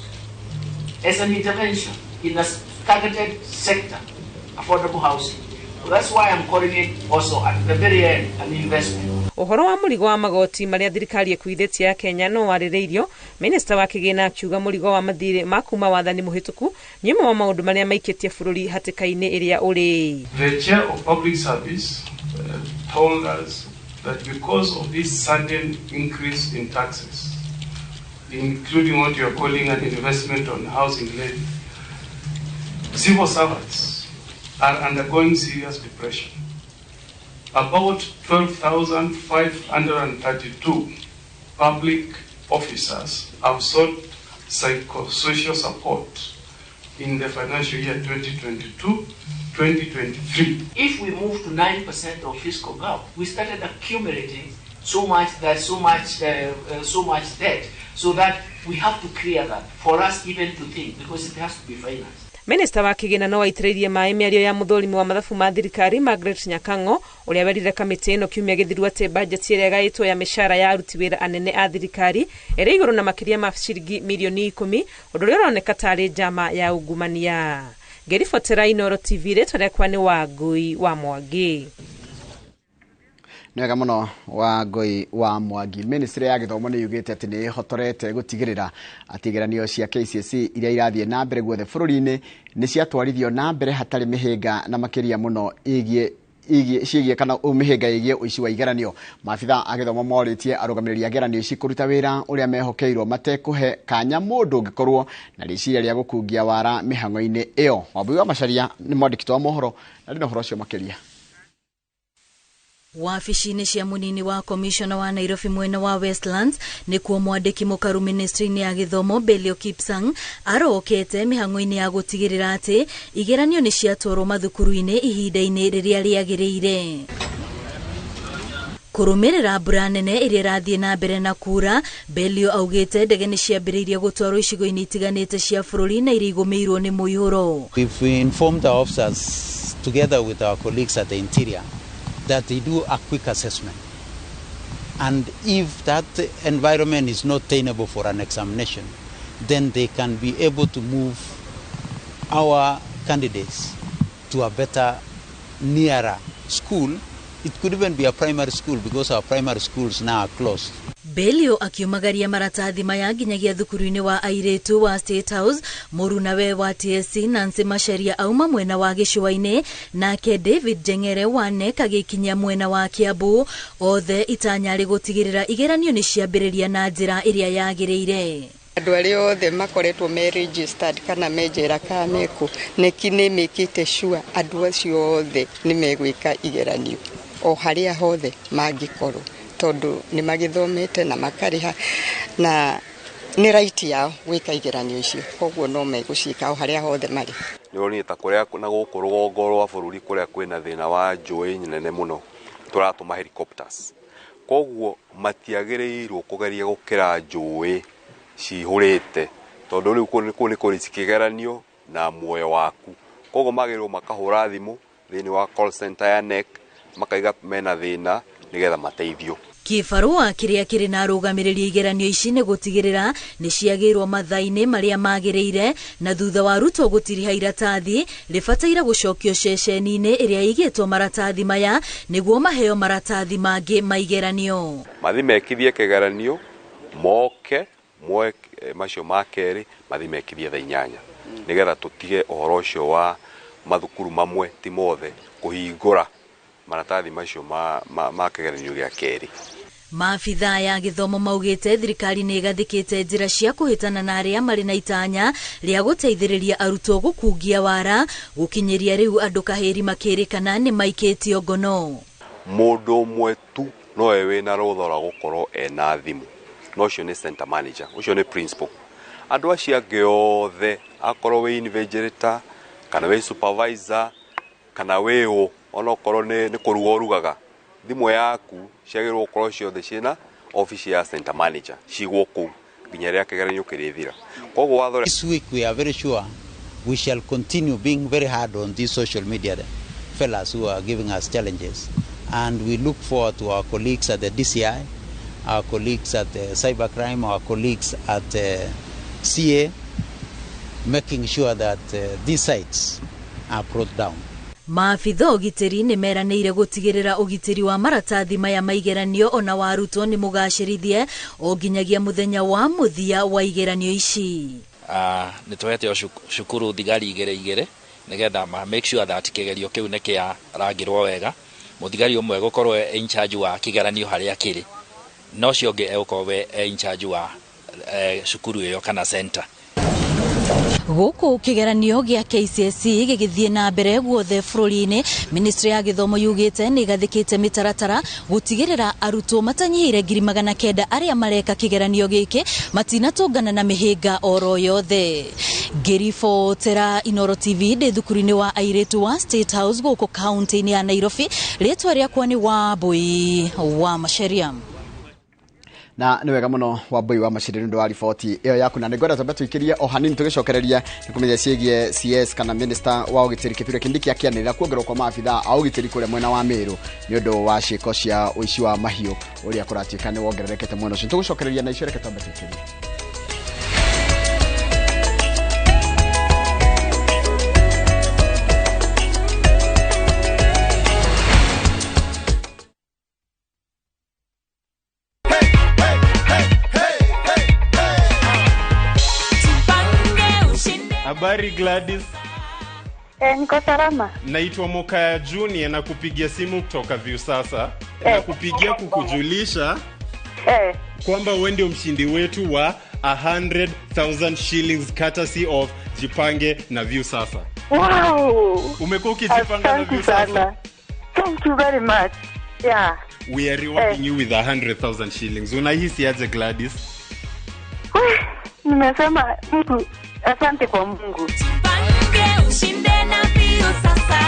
as an intervention in a targeted sector, affordable housing. That's why I'm calling it also at the very end an investment. Ũhoro wa mũrigo wa magoti marĩa thirikari ĩkuithĩtie ya Kenya no warĩrĩirio, minista wa kĩgĩna akiuga mũrigo wa mathirĩ ma kuma wathani mũhĩtũku nĩ ũmwe wa maũndũ marĩa maikĩtie bũrũri hatĩka-inĩ ĩrĩa ũrĩ. The chair of public service told us that because of this sudden increase in taxes, including what you are calling an investment on housing levy, civil servants are undergoing serious depression. About 12,532 public officers have sought psychosocial support in the financial year 2022-2023. If we move to 9% of fiscal gap, we started accumulating so much debt, so that we have to clear that for us even to think, because it has to be financed. Minista wa kĩgĩna no aitĩrĩirie maĩ mĩario ya mũthũrimi wa mathabu ma thirikari Margaret Nyakang'o ũrĩa werire kamĩtĩ ĩno kiumia gĩthiru atĩ bajeti ĩrĩa ĩgaĩtwo ya mĩcara ya aruti wĩra anene a thirikari ĩrĩ igũrũ na makĩria ma ciringi mirioni 10, ũndũ ũrĩa ũroneka tarĩ njama ya ungumania. Ngĩribotera Inoro TV, rĩtwa rĩakwa nĩ Wangui wa Mwangi. Nĩwega mũno Wangui wa Mwangi. Ministry ya gĩthomo nĩ yugĩte atĩ nĩ ĩhotorete gũtigĩrĩra atĩ igeranio cia KCSE iria irathiĩ na mbere guothe bũrũri-inĩ nĩ ciatwarithio na mbere hatarĩ mĩhĩnga na makĩria mũno ĩgiĩ ciĩgiĩ kana mĩhĩnga ĩgiĩ ũici wa igeranio. Maabitha a gĩthomo morĩtie arũgamĩrĩri a igeranio ici kũruta wĩra ũrĩa mehokeirwo matekũhe kanya mũndũ ũngĩkorwo na rĩciria rĩa gũkungia wara mĩhang'o-inĩ ĩyo. Wambui wa Macharia nĩ mwandĩki wa mohoro na ndĩ na ũhoro ũcio makĩria. Wabici-inĩ cia munini wa komishona wa Nairobi mwena wa Westlands nĩkuo mwandĩki mũkaru ministry-inĩ ya gĩthomo Belio Kipsang arokete mĩhang'o-inĩ ya gũtigĩrĩra atĩ igeranio nĩ ciatwarwo mathukuru-inĩ ihinda-inĩ rĩrĩa rĩagĩrĩire. Kũrũmĩrĩra mbura nene ĩrĩa ĩrathiĩ na mbere na kura, Belio augĩte ndege nĩ ciambĩrĩirie gũtwarwo icigo-inĩ itiganĩte cia bũrũri na iria igũmĩirwo nĩ mũihũro. We've informed our officers together with our colleagues at the interior that they do a quick assessment, and if that environment is not tenable for an examination, then they can be able to move our candidates to a better, nearer school. It could even be a primary school, because our primary schools now are closed. Belio akiumagaria maratathi maya nginyagia thukuru-inĩ wa airĩtu wa State House, mũrunawe wa TSC Nancy Macharia auma mwena wa gĩcũa-inĩ, nake David Njeng'ere wa NEC agĩkinyia mwena wa Kiambu. Othe itanya rĩ gũtigĩrĩra igeranio nĩ ciambĩrĩria na njĩra ĩrĩa yagĩrĩire. Andũ arĩa othe makoretwo me registered kana me njera kana mekũ, NEC nĩ mĩkĩte sure andũ acio othe nĩ megwĩka igeranio o harĩa hothe mangĩkorwo, tondũ nĩ magĩthomete na makarĩha na nĩ right yao gwĩka igeranio icio, koguo no megũciĩka o harĩa hothe marĩ. Nĩ ũronire ta kũrĩa na gũkũ rũgongo rwa bũrũri kũrĩa kwĩna thĩna wa njũĩ nene mũno tũratũma helicopters, koguo matiagĩrĩirwo kũgeria gũkĩra njũĩ cihũrĩte, tondũ rĩu kũu nĩ kũrĩ kĩgeranio na muoyo waku, koguo magĩrĩirwo makahũra thimũ thĩinĩ wa call center ya NEC makaiga mena thĩna nĩgetha mateithio. Kĩbarũa kĩrĩa kĩrĩ na arũgamĩrĩri igeranio ici nĩ gũtigĩrĩra nĩ ciagĩrwo mathaa-inĩ marĩa magĩrĩire, na thutha wa arutwo gũtiriha iratathi rĩbataire gũcokio ceceni-inĩ ĩrĩa ĩigĩtwo maratathi maya nĩguo maheo maratathi mangĩ ma igeranio. Mathi mekithie kĩgeranio moke moe macio ma kerĩ mathi mekithie thaa 8 nĩgetha tũtige ũhoro ũcio wa mathukuru mamwe ti mothe kũhingũra maratathi macio ma kĩgeranio gĩa kerĩ. Maabithaa ya gĩthomo maugĩte thirikari nĩ ĩgathĩkĩte njĩra cia kũhĩtana na arĩa marĩ na itanya rĩa gũteithĩrĩria arutwo gũkungia wara, gũkinyĩria rĩu andũ kahĩri makĩrĩkana nĩ maikĩtio ngono. Mũndũ ũmwe tu nowe wĩna rũtha rwa gũkorwo ena thimũ, na ũcio nĩ center manager, ũcio nĩ principal. Andũ acio angĩ othe akorwo wĩ invigilator kana wĩ supervisor kana wĩ ũ, onokorwo nĩ kũruga ũrugaga, thimũ yaku ciagĩrĩirwo gũkorwo ciothe ciĩna office ya center manager cigwo kũu nginya rĩrĩa kĩgeranio kĩrĩthira. Koguo watho. This week we are very sure we shall continue being very hard on these social media fellas who are giving us challenges, and we look forward to our colleagues at the DCI, our colleagues at the cybercrime, our colleagues at the CA, making sure that these sites are brought down. Maabitha ũgitĩri nĩ meranĩire gũtigĩrĩra ũgitĩri wa maratathi maya ma igeranio ona wa arutwo nĩ mũgacĩrithie o nginyagia mũthenya wa mũthia wa igeranio ici. Nĩ tũhete o cukuru thigari igĩrĩ igĩrĩ nĩgetha ma make sure that kĩgerio kĩu nĩ kĩarangĩrwo wega. Mũthigari ũmwe gũkorwo in charge wa kĩgeranio harĩa kĩrĩ, na ũcio ũngĩ egũkorwo in charge wa cukuru ĩyo kana center. Gũkũ kĩgeranio gĩa KCSE gĩgĩthiĩ na mbere guothe bũrũri-inĩ, ministry ya gĩthomo yugĩte nĩ ĩgathĩkĩte mĩtaratara gũtigĩrĩra arutwo matanyihĩire 900,000 arĩa mareka kĩgeranio gĩkĩ matinatũngana na mĩhĩnga oro yothe. Ngĩribotera Inooro TV ndĩ thukuru-inĩ wa airĩtu wa State House gũkũ kaunti-inĩ ya Nairobi, rĩtwa rĩakwa nĩ Wambui wa Macharia. Na nĩ wega mũno Wambui wa Macharia nĩ ũndũ wa riboti ĩyo yaku, na nĩngwenda twambe tũikĩrie o hanini tũgĩcokereria nĩ kũmenya ciĩgiĩ CS kana minister wa ũgitĩri Kithure Kindiki akĩanĩrĩra kuongererwo kwa maabitha a ũgitĩri kũrĩa mwena wa Meru nĩ ũndũ wa ciĩko cia ũici wa mahiũ ũrĩa kũratuĩka nĩ wongererekete mwena ũcio. Tũgũcokereria na icio, reke twambe tũikĩrie. Habari Gladys. Niko salama. Naitwa Mokaya Junior na kupigia simu kutoka Viusasa. Na kupigia kukujulisha kwamba wewe ndio mshindi wetu wa 100,000 shillings courtesy of Jipange na Viusasa. Wow. Umekuwa ukijipanga na Asante Viusasa? sana. Thank you very much. Yeah. We are rewarding you with 100,000 shillings. Unahisi aje, Gladys? Nimesema Mungu, asante kwa Mungu. Jipange ushinde na Viusasa.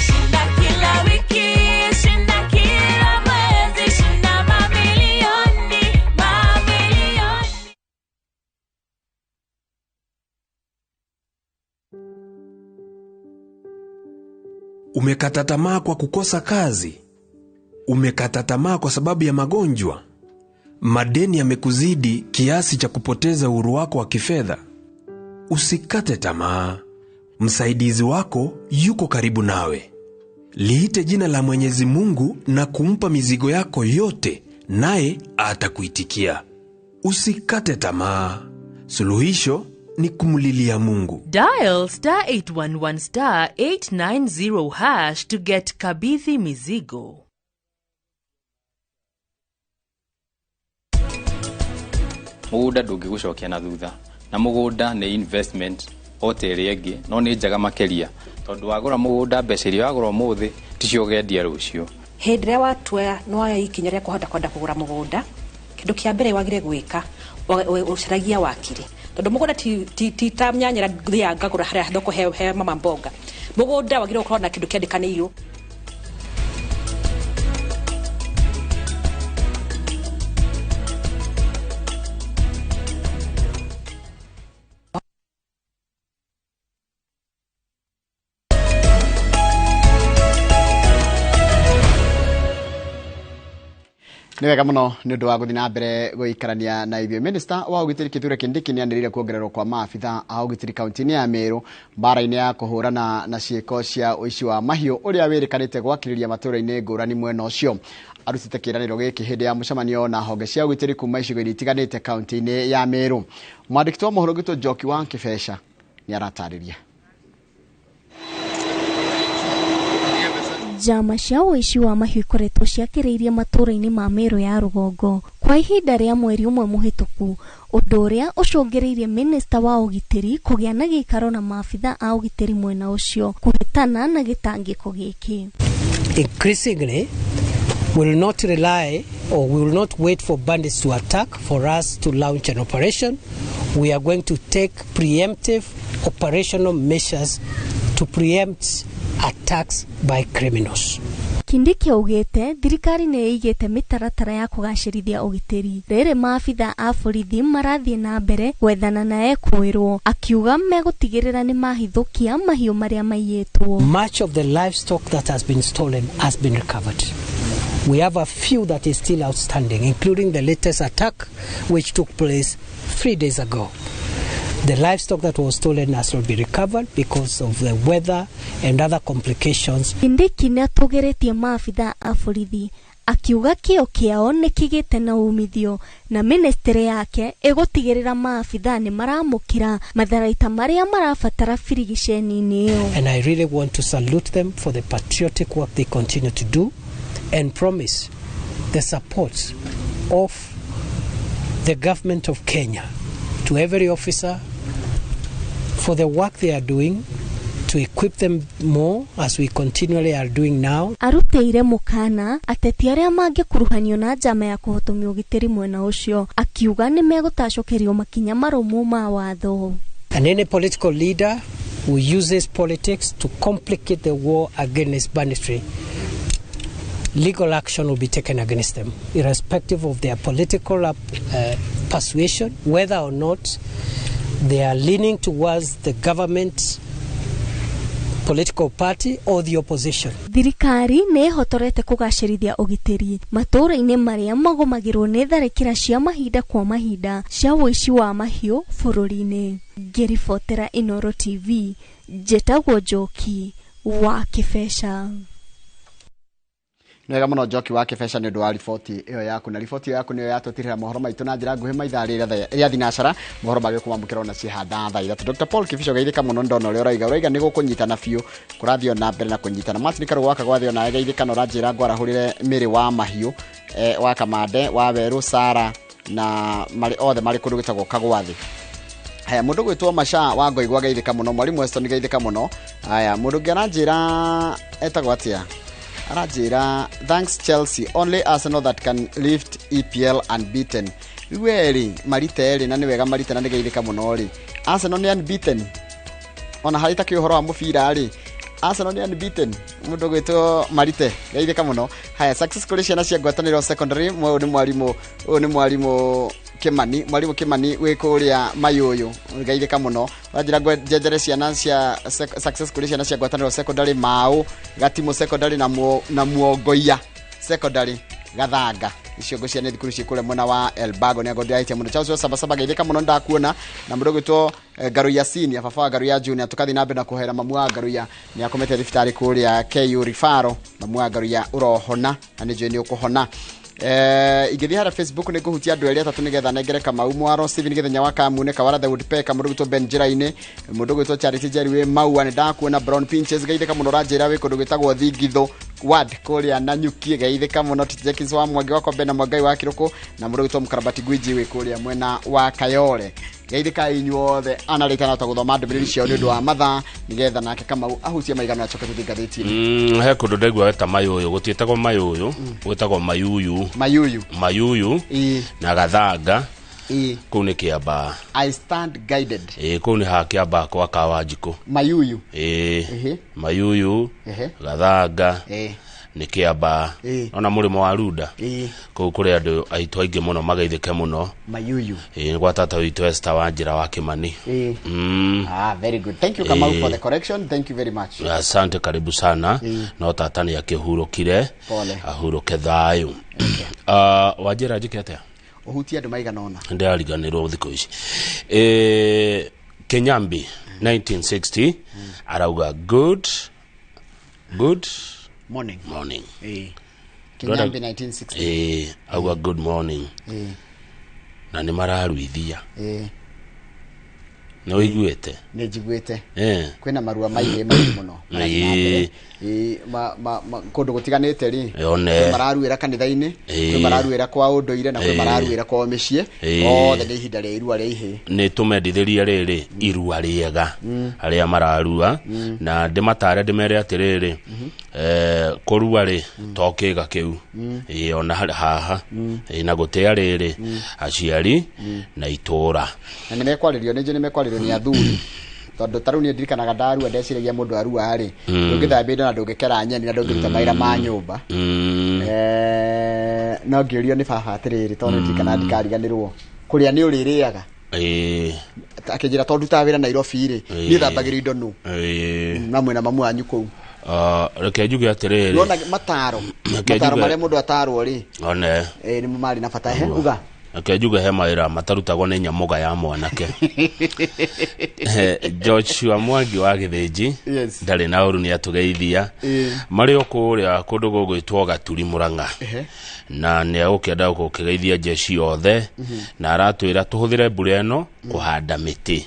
Shinda kila wiki, shinda kila mwezi, shinda mamilioni, mamilioni. Umekata tamaa kwa kukosa kazi? Umekata tamaa kwa sababu ya magonjwa? Madeni yamekuzidi kiasi cha kupoteza uhuru wako wa kifedha? Usikate tamaa. Msaidizi wako yuko karibu nawe. Liite jina la Mwenyezi Mungu na kumpa mizigo yako yote, naye atakuitikia. Usikate tamaa. Suluhisho ni kumlilia Mungu. Dial star 811 star 890 hash to get Kabithi Mizigo. Mũgũnda ndũngĩgũcokia na thutha, na mũgũnda nĩ investment o ta ĩrĩa ĩngĩ, no nĩ njega makĩria tondũ wagũra mũgũnda, mbeca iria wagũra ũmũthĩ ticio ũgendia rũciũ. Hĩndĩ ĩrĩa watua nĩ woya ikinya rĩa kũhota kwenda kũgũra mũgũnda, kĩndũ kĩa mbere wagĩrĩire gwĩka, ũcaragia wakiri, tondũ mũgũnda ti ta nyanya ĩrĩa thiaga ngagũra harĩa thoko he mama mboga. Mũgũnda wagĩrĩirwo gũkorwo na kĩndũ kĩandĩkanĩirwo. Nĩ wega mũno nĩ ũndũ wa gũthiĩ na mbere gũikarania na ithuĩ. Minister wa ũgitĩri Kithure Kindiki nĩ anĩrĩire kuongererwo kwa maabitha a ũgitĩri kaunti-inĩ ya Meru mbara-inĩ ya kũhũrana na ciĩko cia ũici wa mahiũ ũrĩa wĩrĩkanĩte gwakĩrĩria matũũra-inĩ ngũrani mwena ũcio. Arutĩte kĩĩranĩro gĩkĩ hĩndĩ ya mũcemanio na honge cia ũgitĩri kuma icigo-inĩ itiganĩte kaunti-inĩ ya Meru. Mwandĩki wa mohoro witũ Njoki wa Kĩbeca nĩ aratarĩria. Njama cia ũici wa mahiũ ikoretwo ciakĩrĩirie matũũra-inĩ ma Meru ya rũgongo kwa ihinda rĩa mweri ũmwe mũhĩtũku, ũndũ ũrĩa ũcũngĩrĩirie minista wa ũgitĩri kũgĩa na gĩikaro na maabitha a ũgitĩri mwena ũcio kũhĩtana na gĩtangĩko gĩkĩ. Increasingly, we will not rely or we will not wait for bandits to attack for us to launch an operation. We are going to take preemptive operational measures to preempt attacks by criminals. Kindiki augĩte thirikari nĩ ĩigĩte mĩtaratara ya kũgacĩrithia ũgitĩri rĩrĩ maabitha a borithi marathiĩ na mbere gwethana na ekũĩrwo, akiuga megũtigĩrĩra nĩ mahithũkia mahiũ marĩa maiyĩtwo. Much of the livestock that has been stolen has been recovered. We have a few that is still outstanding, including the latest attack which took place 3 days ago. The livestock that was stolen has not been recovered because of the weather and other complications. Kindiki nĩ atũgĩrĩtie maabitha a borithi akiuga kĩo kĩao nĩ kĩgĩte na umithio na ministry yake ĩgũtigĩrĩra maabitha nĩ maramũkĩra matharaita marĩa marabatara birigiceni-inĩ ĩyo. And I really want to salute them for the patriotic work they continue to do and promise the support of the government of Kenya to every officer for the work they are doing, to equip them more as we continually are doing now. Arutĩire mũkana ateti arĩa mangĩkuruhanio na njama ya kũhotomia ũgitĩri mwena ũcio, akiuga nĩ megũtacũkĩrio makinya marũmu ma watho. And any political leader who uses politics to complicate the war against banditry, legal action will be taken against them, irrespective of their political persuasion, whether or not they are leaning towards the government, political party or the opposition. Thirikari nĩ ĩhotorete kũgacĩrithia ũgitĩri matũũra-inĩ marĩa magũmagĩrwo nĩ tharĩkĩra cia mahinda kwa mahinda cia ũici wa mahiũ bũrũri-inĩ. Ngĩribotera Inooro TV, njĩtagwo Njoki wa Kĩbeca. Nĩ wega mũno Njoki wa Kĩbeca nĩ ũndũ wa riboti ĩyo yaku, na riboti ĩyo yaku nĩyo yatũtirĩra mohoro maitũ na njĩra nguhĩ maithaa rĩrĩa rĩa thinacara, mohoro magĩkũmamũkĩra ona ciĩhanda thaa 3. Dr. Paul Kibicho geithĩka mũno, ndona ũrĩa ũraiga ũraiga nĩ gũkũnyitana biũ, kũrathiĩ na mbere na kũnyitana. Martin Karũgũ wa Kagwathĩ onawe geithĩka, na ũranjĩra ngwarahũrĩre mĩrĩ wa mahiũ wa Kamande wa Werũ Sara na marĩ othe marĩ kũndũ gwĩtagwo Kagwathĩ. Haya, mũndũ gwĩtwo Masha wa Ngoigwa geithĩka mũno, Mwalimu Weston geithĩka mũno. Haya, mũndũ ũngĩ aranjĩra etagwo atĩa, aranjĩra thanks Chelsea, only Arsenal that can lift EPL unbeaten. Rĩu erĩ marite erĩ, na nĩ wega marite na nĩ geithĩka mũno rĩ. Arsenal nĩ unbeaten ona harĩ ta ũhoro wa mũbira rĩ, Arsenal nĩ unbeaten. Mũndũ gwĩtwo marite geithĩka mũno. Haya, success kũrĩ ciana cia ngwatanĩro secondary. Ũyũ nĩ mwarimũ, ũyũ nĩ mwarimũ Kimani, mwarimu Kimani wĩ kũrĩa Mayũyũ, geithĩka mũno. Ũranjĩra njenjere ciana cia success kũrĩ ciana cia ngwatanĩro secondary Mau, Gatimu secondary na Muongoia secondary Gathanga. Icio ngũcia nĩ thukuru ciĩ kũrĩa mwena wa Elbago. Nĩ ago ndĩrahitia mũno. Charles wa Sabasaba geithĩka mũno, ndakuona. Na mũndũ gwĩtwo Ngaruiya Senior, baba wa Ngaruiya Junior, tũkathiĩ na mbere na kũhera mamu wa Ngaruiya, nĩ akomete thibitarĩ kũrĩa KU Rifaro. Mamu wa Ngaruiya ũrohona na nĩ njũĩ nĩ ũkũhona. Ingĩthiĩ harĩa Facebook nĩ ngũhutia andũ erĩ atatũ nĩgetha nengere Kamau Mwaro, Steven Gĩthenya wa Kamune, Kawara the Woodpecker, mũndũ gwĩtwo Ben Njĩra-inĩ, mũndũ gwĩtwo Charity Jerry wĩ Maua, nĩ ndakuona. Brown Pinches geithĩka mũno, ũranjĩra wĩ kũndũ gwĩtagwo Thingitho ward kũrĩa Nanyuki, geithĩka mũno. Titi Jenkins wa Mwangi wa Kombe na Mwangai wa Kĩrũkũ, na mũndũ gwĩtwo Mũkarabati Gwiji wĩ kũrĩa mwena wa Kayole. Geithĩka inyuothe anarĩta na gũthoma ndũmĩrĩri ciao nĩ ũndũ wa mathaa, nĩgetha nake Kamau ahutie maigana acoke tũthiĩ ngathĩti-inĩ. He kũndũ ndaigua weta Mayũyũ, gũtiĩtagwo Mayũyũ, gwĩtagwo Mayuyu. Mayuyu. Mayuyu na Gathanga. Kũu nĩ Kĩambaa. I stand guided. Kũu nĩ ha Kĩambaa kwa Kawanjikũ. Mayuyu. Mayuyu, Gathanga nĩ Kĩambaa. Ona mũrĩmo wa Runda. Kũu kũrĩ andũ aitũ aingĩ mũno mageithĩke mũno. Mayuyu. Nĩ gwa tata witũ Esther wa Njĩra wa Kimani. Ah, very good. Thank you Kamau for the correction. Thank you very much. Asante, karibu sana. No tata nĩ akĩhurũkire. Pole. Ahurũke thayũ. Wanjĩra njĩke atĩa? Ũhutie andũ maigana ũna. Ndĩrariganĩrwo thikũ ici. Kenyambi 1960 arauga good morning. Morning. Kenyambi 1960. Auga good morning. Na nĩ mararuithia. Nĩ ũiguĩte? Nĩ njiguĩte. Kwĩna marua maingĩ maingĩ mũno. Kũndũ gũtiganĩte rĩ. Kwĩ mararuĩra kanitha-inĩ, kwĩ mararuĩra kwa ũndũire, na kwĩ mararuĩra kwa mĩciĩ. Othe nĩ ihinda rĩa irua rĩa ihĩĩ. Nĩ tũmendithĩrie rĩrĩ irua rĩega arĩa mararua, na ndĩmatare ndĩmere atĩrĩrĩ, kũrua rĩ to kĩga kĩu, ona haha, na gũtĩa rĩrĩ aciari na itũra. Na nĩ mekwarĩrio, nĩ njũĩ nĩ mekwarĩrio nĩ athuri, tondũ ta rĩu niĩ ndirikanaga ndarua ndeciragia mũndũ arua rĩ, ndũngĩthambia indo na ndũngĩkera nyeni na ndũngĩruta mawĩra ma nyũmba. No ngĩũrio nĩ baba atĩrĩrĩ, tondũ ndirikanaga ndikariganĩrwo, kũrĩa nĩ ũrĩrĩaga. Akĩnjĩra tondũ ndutaga wĩra Nairobi rĩ, niĩ thambagĩrio indo nũ na mwĩna mamu wanyu kũu. Reke njuge atĩrĩrĩ, nona mataro marĩa mũndũ atarwo rĩ, one nĩmo marĩ na bata. He uga Reke njuge he mawĩra matarutagwo nĩ nyamũga ya mwanake. Joshua Mwangi wa Gĩthĩnji ndarĩ na ũru, nĩ atũgeithia. Marĩ o kũrĩa kũndũ gũgwĩtwo Gaturi Mũrang'a, na nĩ egũkĩenda gũkĩgeithia jeshi yothe, na aratwĩra tũhũthĩre mbura ĩno kũhanda mĩtĩ,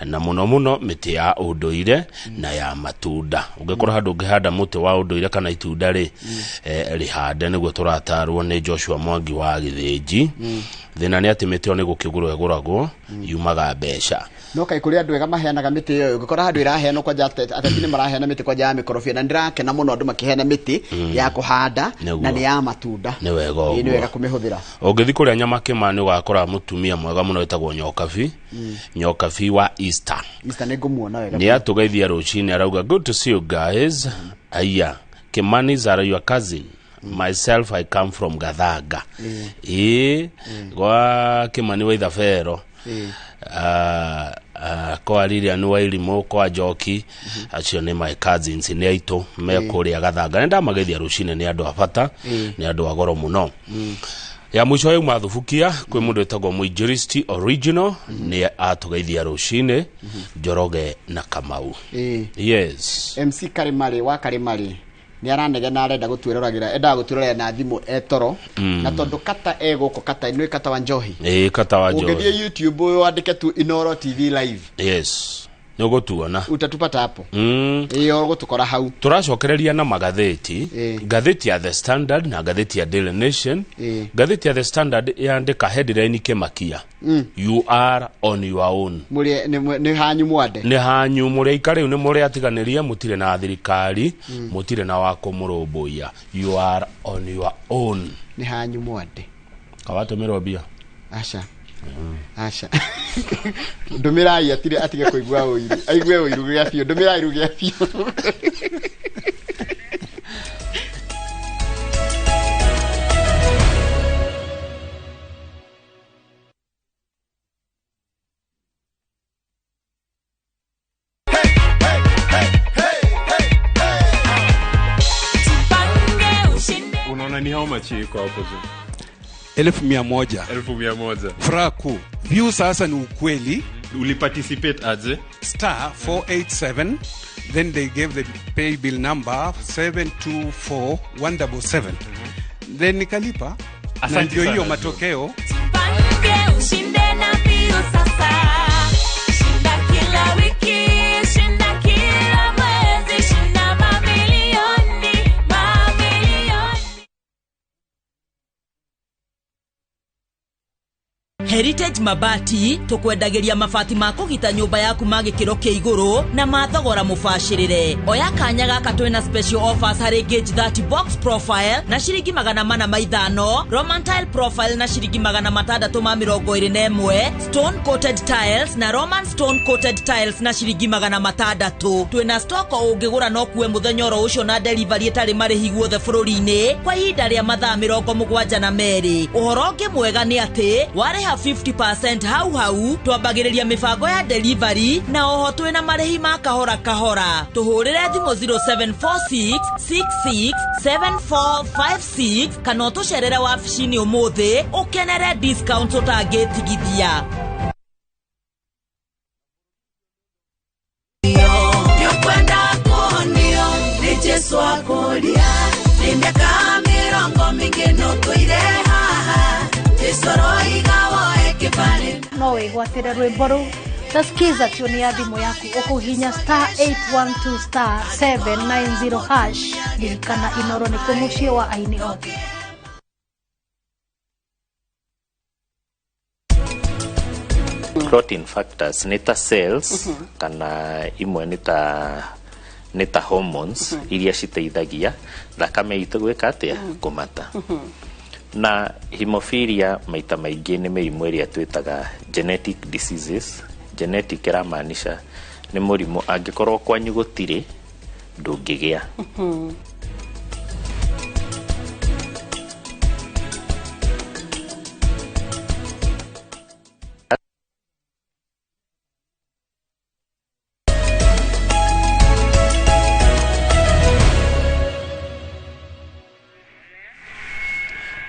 na mũno mũno mĩtĩ ya ũndũire na ya matunda. Ũngĩkorwo handũ ũngĩhanda mũtĩ wa ũndũire kana itunda rĩ, rĩhande, nĩguo tũratarwo nĩ Joshua Mwangi wa Gĩthĩnji. Thĩna nĩ atĩ mĩtĩ ĩyo nĩ gũkĩgũrwo ĩgũragwo, yumaga mbeca. No kaĩ kũrĩ andũ ega maheanaga mĩtĩ ĩyo, ũngĩkora handũ ĩraheanwo kwanja ateti nĩ maraheana mĩtĩ kwanja ya mĩkorobia, na ndĩrakena mũno andũ makĩheana mĩtĩ ya kũhanda na nĩ ya matunda. Nĩ wega ũguo. Nĩ wega kũmĩhũthĩra. Ũngĩthiĩ kũrĩa Nyamakĩma nĩ ũgakora mũtumia mwega mũno wĩtagwo Nyokabi. Nyokabi wa Easter. Easter nĩ ngũmuona wega. Nĩ atũgeithia rũcinĩ, arauga good to see you guys. Aya, Kimani are your cousin. Myself, I come from Gathanga. Gwa Kimani wa Ithabero. Kwa Lilian wa Irimũ, kwa Njoki, acio nĩ my cousins, nĩ aitũ me kũrĩa Gathanga. Nĩ ndamageithia rũcinĩ, nĩ andũ a bata, nĩ andũ a goro mũno. Ya mũico yauma Thubukia kwĩ mũndũ wĩtagwo Mũinjilisti Original, nĩ atũgeithia rũcinĩ, Njoroge na Kamau. Yes. MC Karimari wa Karimari Nĩ aranegena arenda gũtwĩroragĩra, endaga gũtwĩrorera na thimũ etoro. Na tondũ kata egũkũ, kata nĩ kata wa njohi. Ĩĩ, kata wa njohi. Ũngĩthiĩ YouTube wandĩke tu Inoro TV live. Yes, nĩ ũgũtuona. Utatupata hapo. Ĩĩ, ũgũtũkora hau. Tũracokereria na magathĩti, ngathĩti ya The Standard na ngathĩti ya Daily Nation. Ngathĩti ya The Standard yandĩka headline kĩmakia, "You are on your own." Mũrĩ nĩ hanyu mwande. Nĩ hanyu mũrĩ aika rĩu, nĩ mũrĩ atiganĩrie, mũtirĩ na thirikari, mũtirĩ na wa kũmũrũmbũiya. You are on your own. Nĩ hanyu mwande. Kawatũmĩrwo mbia? Aca, aca, ndũmĩrai atire atige kũigua ũiru, aigue ũiru gĩa biũ. Ndũmĩrai rũ gĩa biũ. Unaona ni how much iko hapo juu? 100,000. 100,000. Furaha kuu. View sasa ni ukweli. Uliparticipate aje? Star 487, then they gave the pay bill number 724177, then nikalipa na Asante ndio hiyo sana. Matokeo. Jipange ushinde na Viusasa. Shinda kila wiki, shinda kila mwezi, shinda mamilioni, mamilioni. Heritage Mabati tukwendagĩria mabati ma kũgita nyũmba yaku ma gĩkĩro kĩa igũrũ na ma thogora mũbacĩrĩre. Oya kanya gaka, twĩna special offers harĩ gauge 30 box profile na ciringi 405, Roman tile profile na ciringi 621, stone coated tiles na Roman stone coated tiles na ciringi 600. Twĩna stock, o ũngĩgũra no kuwe mũthenya oro ũcio na delivery ĩtarĩ marĩhi guothe bũrũri-inĩ kwa ihinda rĩa mathaa 72. Ũhoro ũngĩ mwega nĩ atĩ warĩha 50% hau hau twambagĩrĩria mĩbango ya delivery, na oho twĩna marĩhi ma kahora kahora. Tũhũrĩre thimũ 0746 66 7456 kana ũtũcerere wabici-inĩ ũmũthĩ ũkenere discount ũtangĩtigithia. Nĩũkwenda kuonio nĩ Jesu akũria, nĩ mĩaka mĩrongo mĩingĩ nũtũire haha, Jesu aroiga woe kĩbarĩ. No wĩgwatĩre rwĩmbo rũu ta skiza tune ya thimũ yaku ũkũhihinya star 812 star 790 hash. Ririkana, Inoro nĩkuo mũciĩ wa aini othe. Clotting factors nĩ ta cells kana imwe nĩ ta hormones iria citeithagia thakame itũ gwĩka atĩa? Kũmata. Na hemophilia maita maingĩ nĩ mĩrimũ ĩrĩa twĩtaga genetic diseases. Genetic ĩramaanisha nĩ mũrimũ angĩkorwo kwanyu gũtirĩ, ndũngĩgĩa.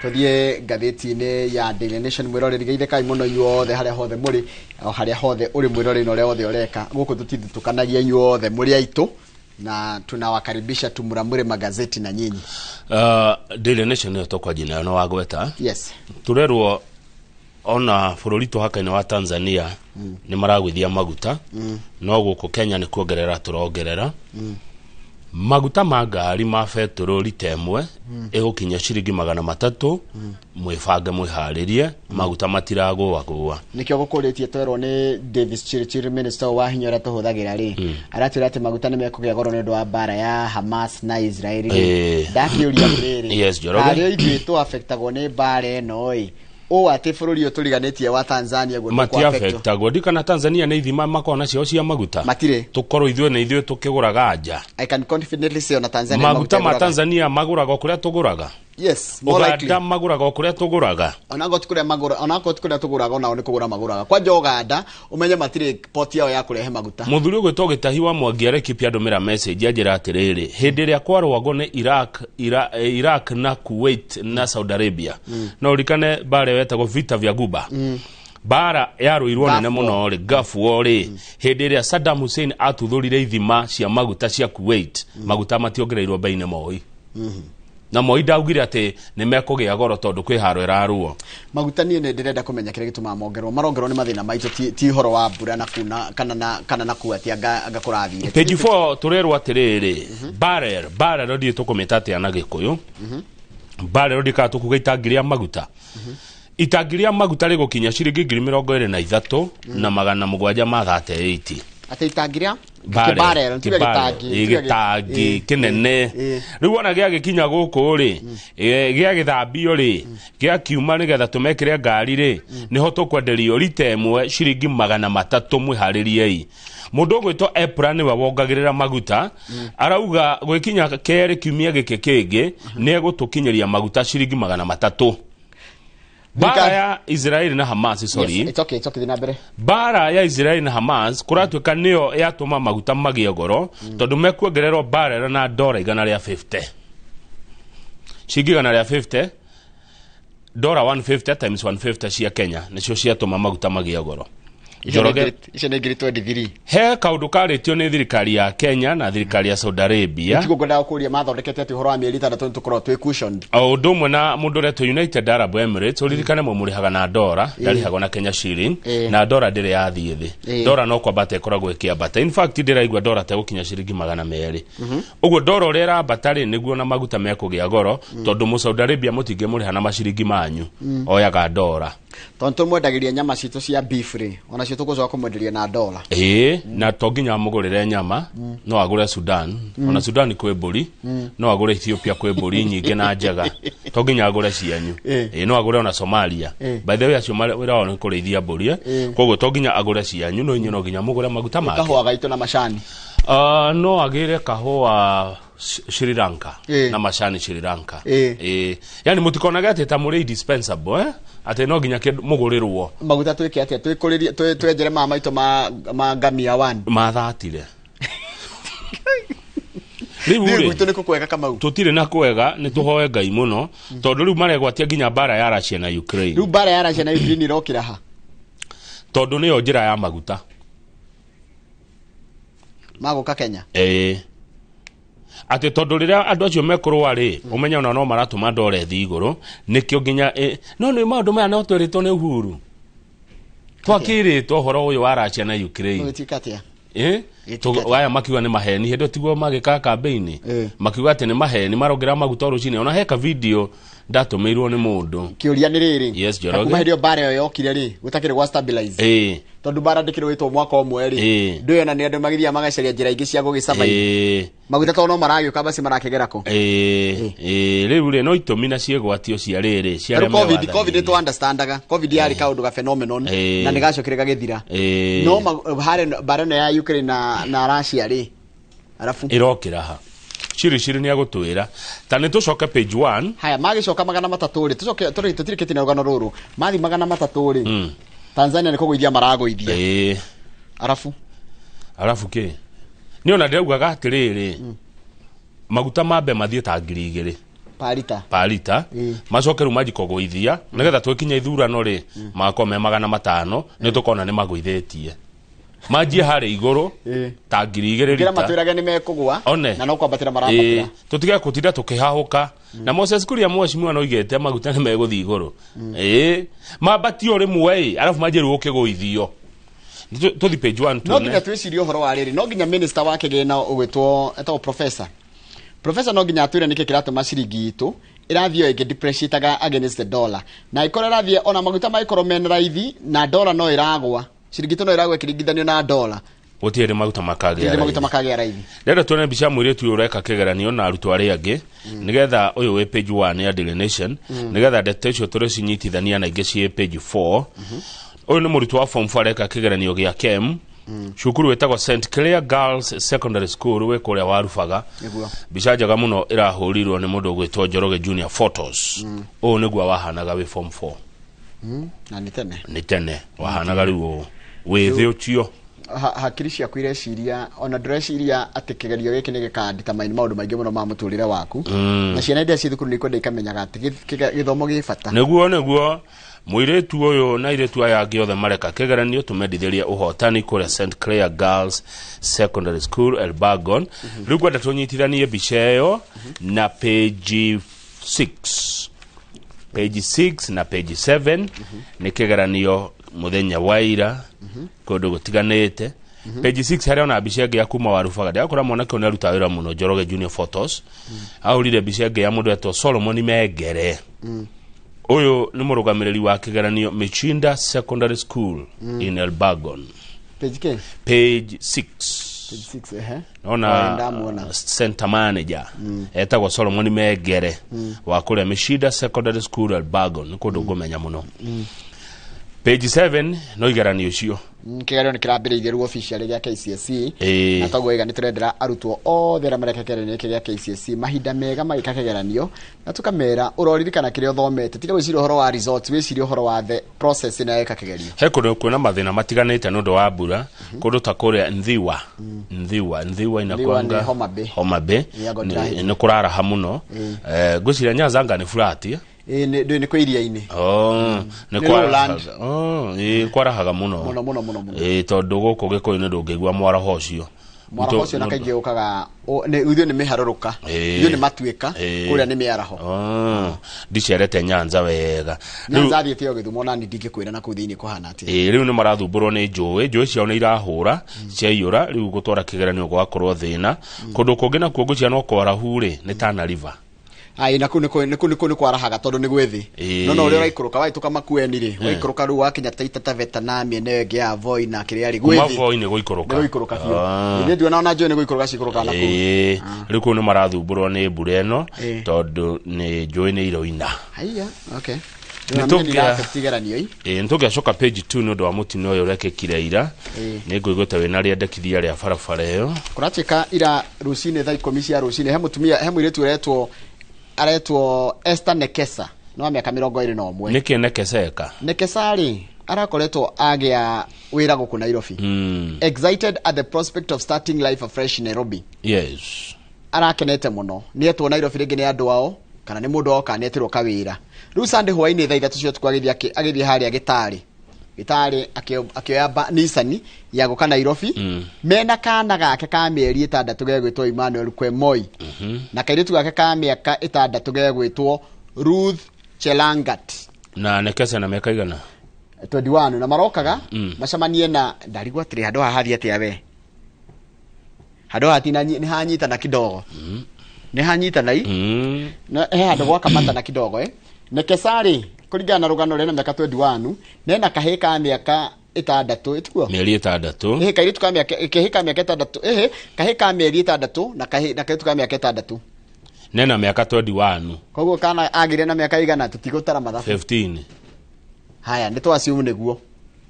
Tuthiĩ ngathĩti-inĩ ya Daily Nation. Mwĩroreri, geithĩkai mũno inyuothe harĩa hothe mũrĩ, o harĩa hothe ũrĩ mwĩroreri na ũrĩa wothe ũreka gũkũ, tũtithutũkanagia, inyuothe mũrĩ aitũ na tunawakaribisha tumuramure magazeti na nyinyi. Daily Nation nĩyo tũkwanjia nayo, no wagweta. Yes. Turerwo ona bũrũri tũhakaine wa Tanzania nĩ maragũithia maguta, no gũkũ Kenya nĩ kuongerera tũrongerera maguta ma ngari ma betũrũ. Rita ĩmwe ĩgũkinya ciringi 300. Mwĩbange, mwĩharĩrie, maguta matiragũagũa. Nĩkĩo gũkũrĩtie twerwo nĩ Davis Chirchir, minister wa hinya ũrĩa tũhũthagĩra rĩ, aratwĩra atĩ maguta nĩ mekũgĩa goro nĩ ũndũ wa mbara ya Hamas na Israeli rĩ. Ndakĩũria atĩrĩrĩ, Yes, Njoroge. harĩa ithuĩ tũafektagwo nĩ mbara ĩno ĩ, ũũ atĩ bũrũri ũyũ tũriganĩtie wa Tanzania guo ndũkũ-affectwo? Matiafektagwo. Ndikana Tanzania nĩ ithima makoragwo nacio cia maguta? Matirĩ. Tũkorwo ithuĩ nĩ ithuĩ tũkĩgũraga nja. I can confidently say ona Tanzania maguta ma ĩgũraga. Tanzania magũragwo kũrĩa tũgũraga. Yes, more likely. Uganda magũragwo kũrĩa tũgũraga. Onakorwo ti kũrĩa magũra, onakorwo ti kũrĩa tũgũraga, onao nĩ kũgũra magũraga. Kwanja Uganda ũmenye matirĩ port yao ya kũrehe maguta. Mũthuri ũgwĩtwo Gĩtahi wa Mwangi Arekipia andũmĩra message anjĩra atĩrĩrĩ, hĩndĩ ĩrĩa kwarũagwo nĩ Iraq, Iraq na Kuwait na Saudi Arabia, no ũrikane mbara ĩyo yetagwo vita vya Guba. Mbara yarũirwo nene mũno rĩ, Gulf War rĩ, hĩndĩ ĩrĩa Saddam Hussein atuthũrire ithima cia maguta cia Kuwait, maguta mationgereirwo bei nĩ Moi. Na Moi ndaugire atĩ nĩ mekũgĩa goro tondũ kwĩ haro ĩrarũo. Maguta niĩ nĩ ndĩrenda kũmenya kĩrĩa gĩtũmaga mongerwo. Marongerwo nĩ mathĩna maitũ, ti ũhoro wa mbura na kuna kana na kuu atĩ anga kũrathire. Page 4 tũrerwo atĩrĩrĩ, barrel ndiĩ tũkũmĩta atĩa na Gĩkũyũ. Barrel ndikaga tũkuga itangi rĩa maguta. Itangi rĩa maguta rĩgũkinya ciringi 23,738 na 738. Atĩ itangi rĩa barrel, tuge gĩtangi kĩnene. Rĩu ona gĩagĩkinya gũkũ rĩ, gĩagĩthambio rĩ, gĩakiuma nĩgetha tũmekĩre ngari rĩ, nĩho tũkwenderio rita ĩmwe ciringi 300 mwĩharĩriei. Mũndũ ũgwĩtwo Epra nĩwe wongagĩrĩra maguta, arauga gwĩkinya kerĩ kiumia gĩkĩ kĩngĩ nĩ egũtũkinyĩria maguta ciringi 300. Bara ya Israeli na Hamas, sorry. Yes, it's okay, thina mbere. Bara ya Israeli na Hamas kuratuika niyo yatuma maguta magie goro tondu mekuongererwo barrel na dola 150. Ciringi 150, dola 150 times 150 cia Kenya nicio ciatuma maguta magie goro. Njoroge icio nĩ 23. He kaundu karĩtio nĩ thirikari ya Kenya na thirikari ya Saudi Arabia. Tiguo ngwendaga kũria mathondekete atĩ ũhoro wa mĩeri 6 tũkorwo twĩ cushioned. O ũndũ ũmwe na mũndũ ũretwo United Arab Emirates, ũririkane mũmũrĩhaga na dola, ndarĩhagwo na Kenya shilling, na dola ndĩrĩ yathiĩ thĩ. Dola no kwambata ĩkoragwo ĩkĩambata. In fact ndĩraigua dola tegũkinya ciringi 200. Ũguo dola ũrĩa ĩrambata rĩ nĩguo na maguta mekũgĩa goro, tondũ mũ Saudi Arabia mũtingĩmũrĩha na maciringi manyu, oyaga dola. Tondu tumwendagĩria nyama citũ cia beef rĩ, ona cio tũgũcoka kũmwenderia na dola. Ĩĩ, na to nginya amũgũrĩre nyama, no agũre Sudan, ona Sudan kwĩ mbũri, no agũre Ethiopia kwĩ mbũri nyingĩ na njega, to nginya agũre cianyu. Ĩĩ, no agũre ona Somalia. By the way acio wĩra wao nĩ kũrĩithia mbũri, koguo to nginya agũre cianyu, no inyuĩ no nginya mũgũre maguta make. Kahũa gaitũ na macani. No agĩre kahũa Sri Lanka na macani Sri Lanka. Yani mũtikonage atĩ ta mũrĩ indispensable, atĩ no nginya mũgũrĩrwo. Maguta twĩke atĩa? Twĩkũrĩrie twenjere mama maitũ ma ngamia 1. Mathatire. Rĩu rĩ gwitũ nĩ kũkwega Kamau. Tũtirĩ na kwega, nĩ tũhoe Ngai mũno tondũ rĩu maregwatia nginya mbara ya Russia na Ukraine. Rĩu mbara ya Russia na Ukraine ĩrokĩra ha? Tondũ nĩyo njĩra ya maguta. Magũka Kenya. Atĩ tondũ rĩrĩa andũ acio mekũrũa rĩ, ũmenye ona no maratũma dola ĩthiĩ igũrũ, nĩkĩo nginya no nĩ maũndũ maya no twĩrĩtwo nĩ Uhuru. Twakĩrĩtwo ũhoro ũyũ wa Russia na Ukraine. Ũgĩtuĩka atĩa? Aya makiuga nĩ maheni, hĩndĩ tiguo magĩka campaign, makiuga atĩ nĩ maheni marongerera maguta o rũcinĩ. Ona heka video ndatũmĩirwo nĩ mũndũ. Kĩũria nĩ rĩrĩ, Yes, Njoroge. kuma hĩndĩ ĩyo mbara ĩyo yokire rĩ, gũtakĩrĩ gwa stabilize. Tondũ mbara ndĩkĩrũĩtwo mwaka ũmwe rĩ, ndũĩ ona nĩ andũ magĩthiaga magacaria njĩra ingĩ cia gũgĩsurvive. Maguta tondũ no maragĩũka basi marakĩgera kũ? Rĩu rĩ no itũmi na ciĩgwatio cia rĩrĩ cia arĩa Covid, Covid nĩ tũ-understandaga. Covid yarĩ kaũndũ ga phenomenon na nĩ gacokire gagĩthira. No harĩ mbara ĩno ya Ukraine na Russia rĩ, arabu ĩrokĩra ha? Shiri nĩ agũtwĩra. Ta nĩ tũcoke page 1. Haya, magĩcoka 300 rĩ, tũcoke tũtirĩkĩtie na rũgano rũrũ. Mathi 300 rĩ, Tanzania nĩ kũgũithia maragũithia. Arabu arabu kĩ? Nĩ ona ndĩraugaga atĩrĩrĩ, maguta mambe mathiĩ ta 2,000 parita parita, macoke rĩu manji kũgũithia nĩgetha twĩkinya ithurano rĩ, magakorwo me 500, nĩ tũkona nĩ magũithĩtie. Manjie harĩ igũrũ ta 2,000 rita. Kĩra matwĩrage nĩ mekũgũa na no kwambatĩra marambatĩra. Tũtige kũtinda tũkĩhahũka. Na Moses Kuria mheshimiwa no oigĩte maguta nĩ megũthiĩ igũrũ. Mambatio rĩmwe arabu manjie rĩu ũkĩgũithio. Tũthi page 1 No nginya twĩcirie ũhoro wa rĩrĩ, no nginya minister wa kĩgĩna ũgwĩtwo etagwo professor. Professor no nginya atwĩre nĩkĩ kĩratũma ciringi itũ ĩrathiĩ ĩngĩ depreciataga against the dollar. Na ĩkorwo ĩrathiĩ ona maguta magĩkorwo mena raithi na dollar no ĩragwa. Ciringi itũ no ĩragwa ĩkĩringithanio na dollar. Gũtirĩ maguta makagĩa. Gũtirĩ maguta makagĩa raithi. Rĩrĩa tuone mbica mũirĩtu ũyũ ũreka kĩgeranio na arutwo arĩa angĩ, nĩgetha ũyũ wĩ page 1 ya Daily Nation, nĩgetha ndeto icio tũrĩcinyitithania na ingĩ ciĩ page 4. Ũyũ nĩ mũrutwo wa form 4 areka kĩgeranio gĩa KEM. Cukuru wĩtagwo St Clair Girls Secondary School wĩ kũrĩa Warubaga. Mbica njega mũno ĩrahũrirwo nĩ mũndũ ũgwĩtwo Njoroge Junior Photos. Ũyũ nĩguo wahanaga wĩ form 4. Na nĩ tene. Nĩ tene wahanaga rĩu ũũ. Wĩ thĩ ũcio. Hakiri ciaku ireciria ona ndũreciria atĩ kĩgerio gĩkĩ nĩ gĩkanditamine maũndũ maingĩ mũno ma mũtũrĩre waku. Na ciana iria ciĩ thukuru nĩ ikwenda ikamenyaga atĩ gĩthomo gĩ bata. Nĩguo nĩguo. Mũirĩtu ũyũ na airĩtu aya angĩ othe mareka kĩgeranio tũmendithĩrie ũhotani kũrĩa St Clair Girls Secondary School Elbagon. Rĩu ngwenda tũnyitithanie mbica ĩyo na page 6, page 6 na page 7. Nĩ kĩgeranio mũthenya wa ira kũndũ gũtiganĩte. Page 6 harĩa ona mbica ĩngĩ ya kuma Warubaga, ndĩrakora mwanake ũyũ nĩaruta wĩra mũno. Njoroge Junior Photos ahũrire mbica ĩngĩ ya mũndũ etwo Solomon Mengere. Ũyũ nĩ mũrũgamĩrĩri wa kĩgeranio Michinda Secondary School in Elbagon. Page ke? Page 6. Page 6, ehe. Naona Ndamuona. Center manager etagwo Solomon Megere wa kũrĩa Michinda Secondary School Elbagon, nĩ kũndũ ngũmenya mũno. Page 7 no igeranio icio. Kĩgeranio nĩ kĩrambĩrĩirie rĩu officially gĩa KCSE. Ĩĩ. Na toguo iga nĩ tũrendera arutwo othe arĩa mareka kĩgeranio gĩkĩ gĩa KCSE mahinda mega magĩka kĩgeranio, na tũkamera ũroririkana kĩrĩa ũthomete, tiga gwĩciria ũhoro wa results, wĩcirie ũhoro wa the process ĩno ya gwĩka kĩgerio. He kũndũ kwĩna mathĩna matiganĩte nĩ ũndũ wa mbura, kũndũ ta kũrĩa Nthiwa. Nthiwa, Nthiwa inakwanga nĩ Homa Bay. Homa Bay. Yeah, got right. Nĩ kũraraha mũno. Ngwĩciria Nyanzanga nĩ flat, eh? Ĩĩ, nĩ kwĩ iria-inĩ. Oh, nĩ Nĩ lowland. kwarahaga. Oh, ĩĩ, kwarahaga mũno. Mũno mũno mũno mũno. Ĩĩ, tondũ gũkũ Gĩkũyũ nĩ ndũngĩigua mwaraho ũcio. Mwaraho ũcio na kaingĩ ũkaga ithuĩ nĩ mĩharũrũka, ithuĩ nĩ matuĩka, kũrĩa nĩ mĩaraho. Oh, ndicerete Nyanza wega. Nyanza thiĩte o Gĩthumo, na niĩ ndingĩkwĩra na kũu thĩinĩ kũhana atĩa. Ĩĩ, rĩu nĩ marathumbũrwo nĩ njũĩ, njũĩ ciao nĩ irahũra ciaiyũra, rĩu gũtwara kĩgeranio gũgakorwo thĩna. Kũndũ kũngĩ nakuo ngwĩciria no kwarahu rĩ, nĩ Tana River. Ai, na kũu nĩ kwarahaga tondũ nĩ gwĩthĩ. No ũrĩa ũraikũrũka wahĩtũka Makueni rĩ, waikũrũka rĩu wakinya Taita Taveta na mĩena ĩyo ĩngĩ ya Voi na kĩrĩa rĩ, Kuma gwĩthĩ. Voi nĩ gũikũrũka. Nĩ gũikũrũka biũ. Ithuĩ nduona ona njũĩ nĩ gũikũrũka cikũrũkaga na kũu. Ĩĩ, rĩu kũu nĩ marathumbũrwo nĩ mbura ĩno tondũ nĩ njũĩ nĩ iroina. Haiya, okay. Nĩ Igeranio i. Ĩĩ, nĩ tũngĩacoka page 2 nĩ ũndũ wa mũtino ũyũ ũrekĩkire ira. Nĩ ngũiguĩte wĩna rĩendekithia rĩa barabara ĩyo. Kũratuĩka ira rũcinĩ thaa 10 cia rũcinĩ, he mũtumia, he mũirĩtu aretwo Esther Nekesa, nĩ wa mĩaka 21. Nĩkĩ Nekesa eka? Nekesa rĩ, arakoretwo agĩa wĩra gũkũ Nairobi. Excited at the prospect of starting life afresh in Nairobi. Arakenete mũno nĩ etwo Nairobi rĩngĩ nĩ andũ ao kana nĩ mũndũ wao kana nĩ etĩrwo kawĩra. Rĩu Sunday hwaĩ-inĩ thaa 3 cia ũtukũ agĩthiĩ harĩa Gĩtarĩ akĩoya Nissan ya gũka Nairobi. Mena kana gake ka mĩeri 6 gegwĩtwo Emmanuel Kwemoi na kairĩtu gake ka mĩaka 6 gegwĩtwo Ruth Chelangat. Na Nekesa na mĩaka igana? 21. Na marokaga macemanie na ndarigwo atĩrĩ, handũ haha hathiĩ atĩa we, handũ haha nĩ hanyitana kidogo, nĩ hanyitana i na he handũ gwakamatana kidogo. Nekesa rĩ, kũringana na rũgano rĩ, na mĩaka 21, nena kahĩĩ ka mĩaka 6, ĩtiguo? Mĩeri 6. Ĩhĩ, kairĩtu ka mĩaka, kahĩĩ ka mĩaka 6, ĩhĩ, kahĩĩ ka mĩeri 6 na kairĩtu ka mĩaka 6. Nena mĩaka 21. Koguo kana agĩire na mĩaka igana, tũtigũtara mathabu. 15. Haya, nĩ tũ assume nĩguo.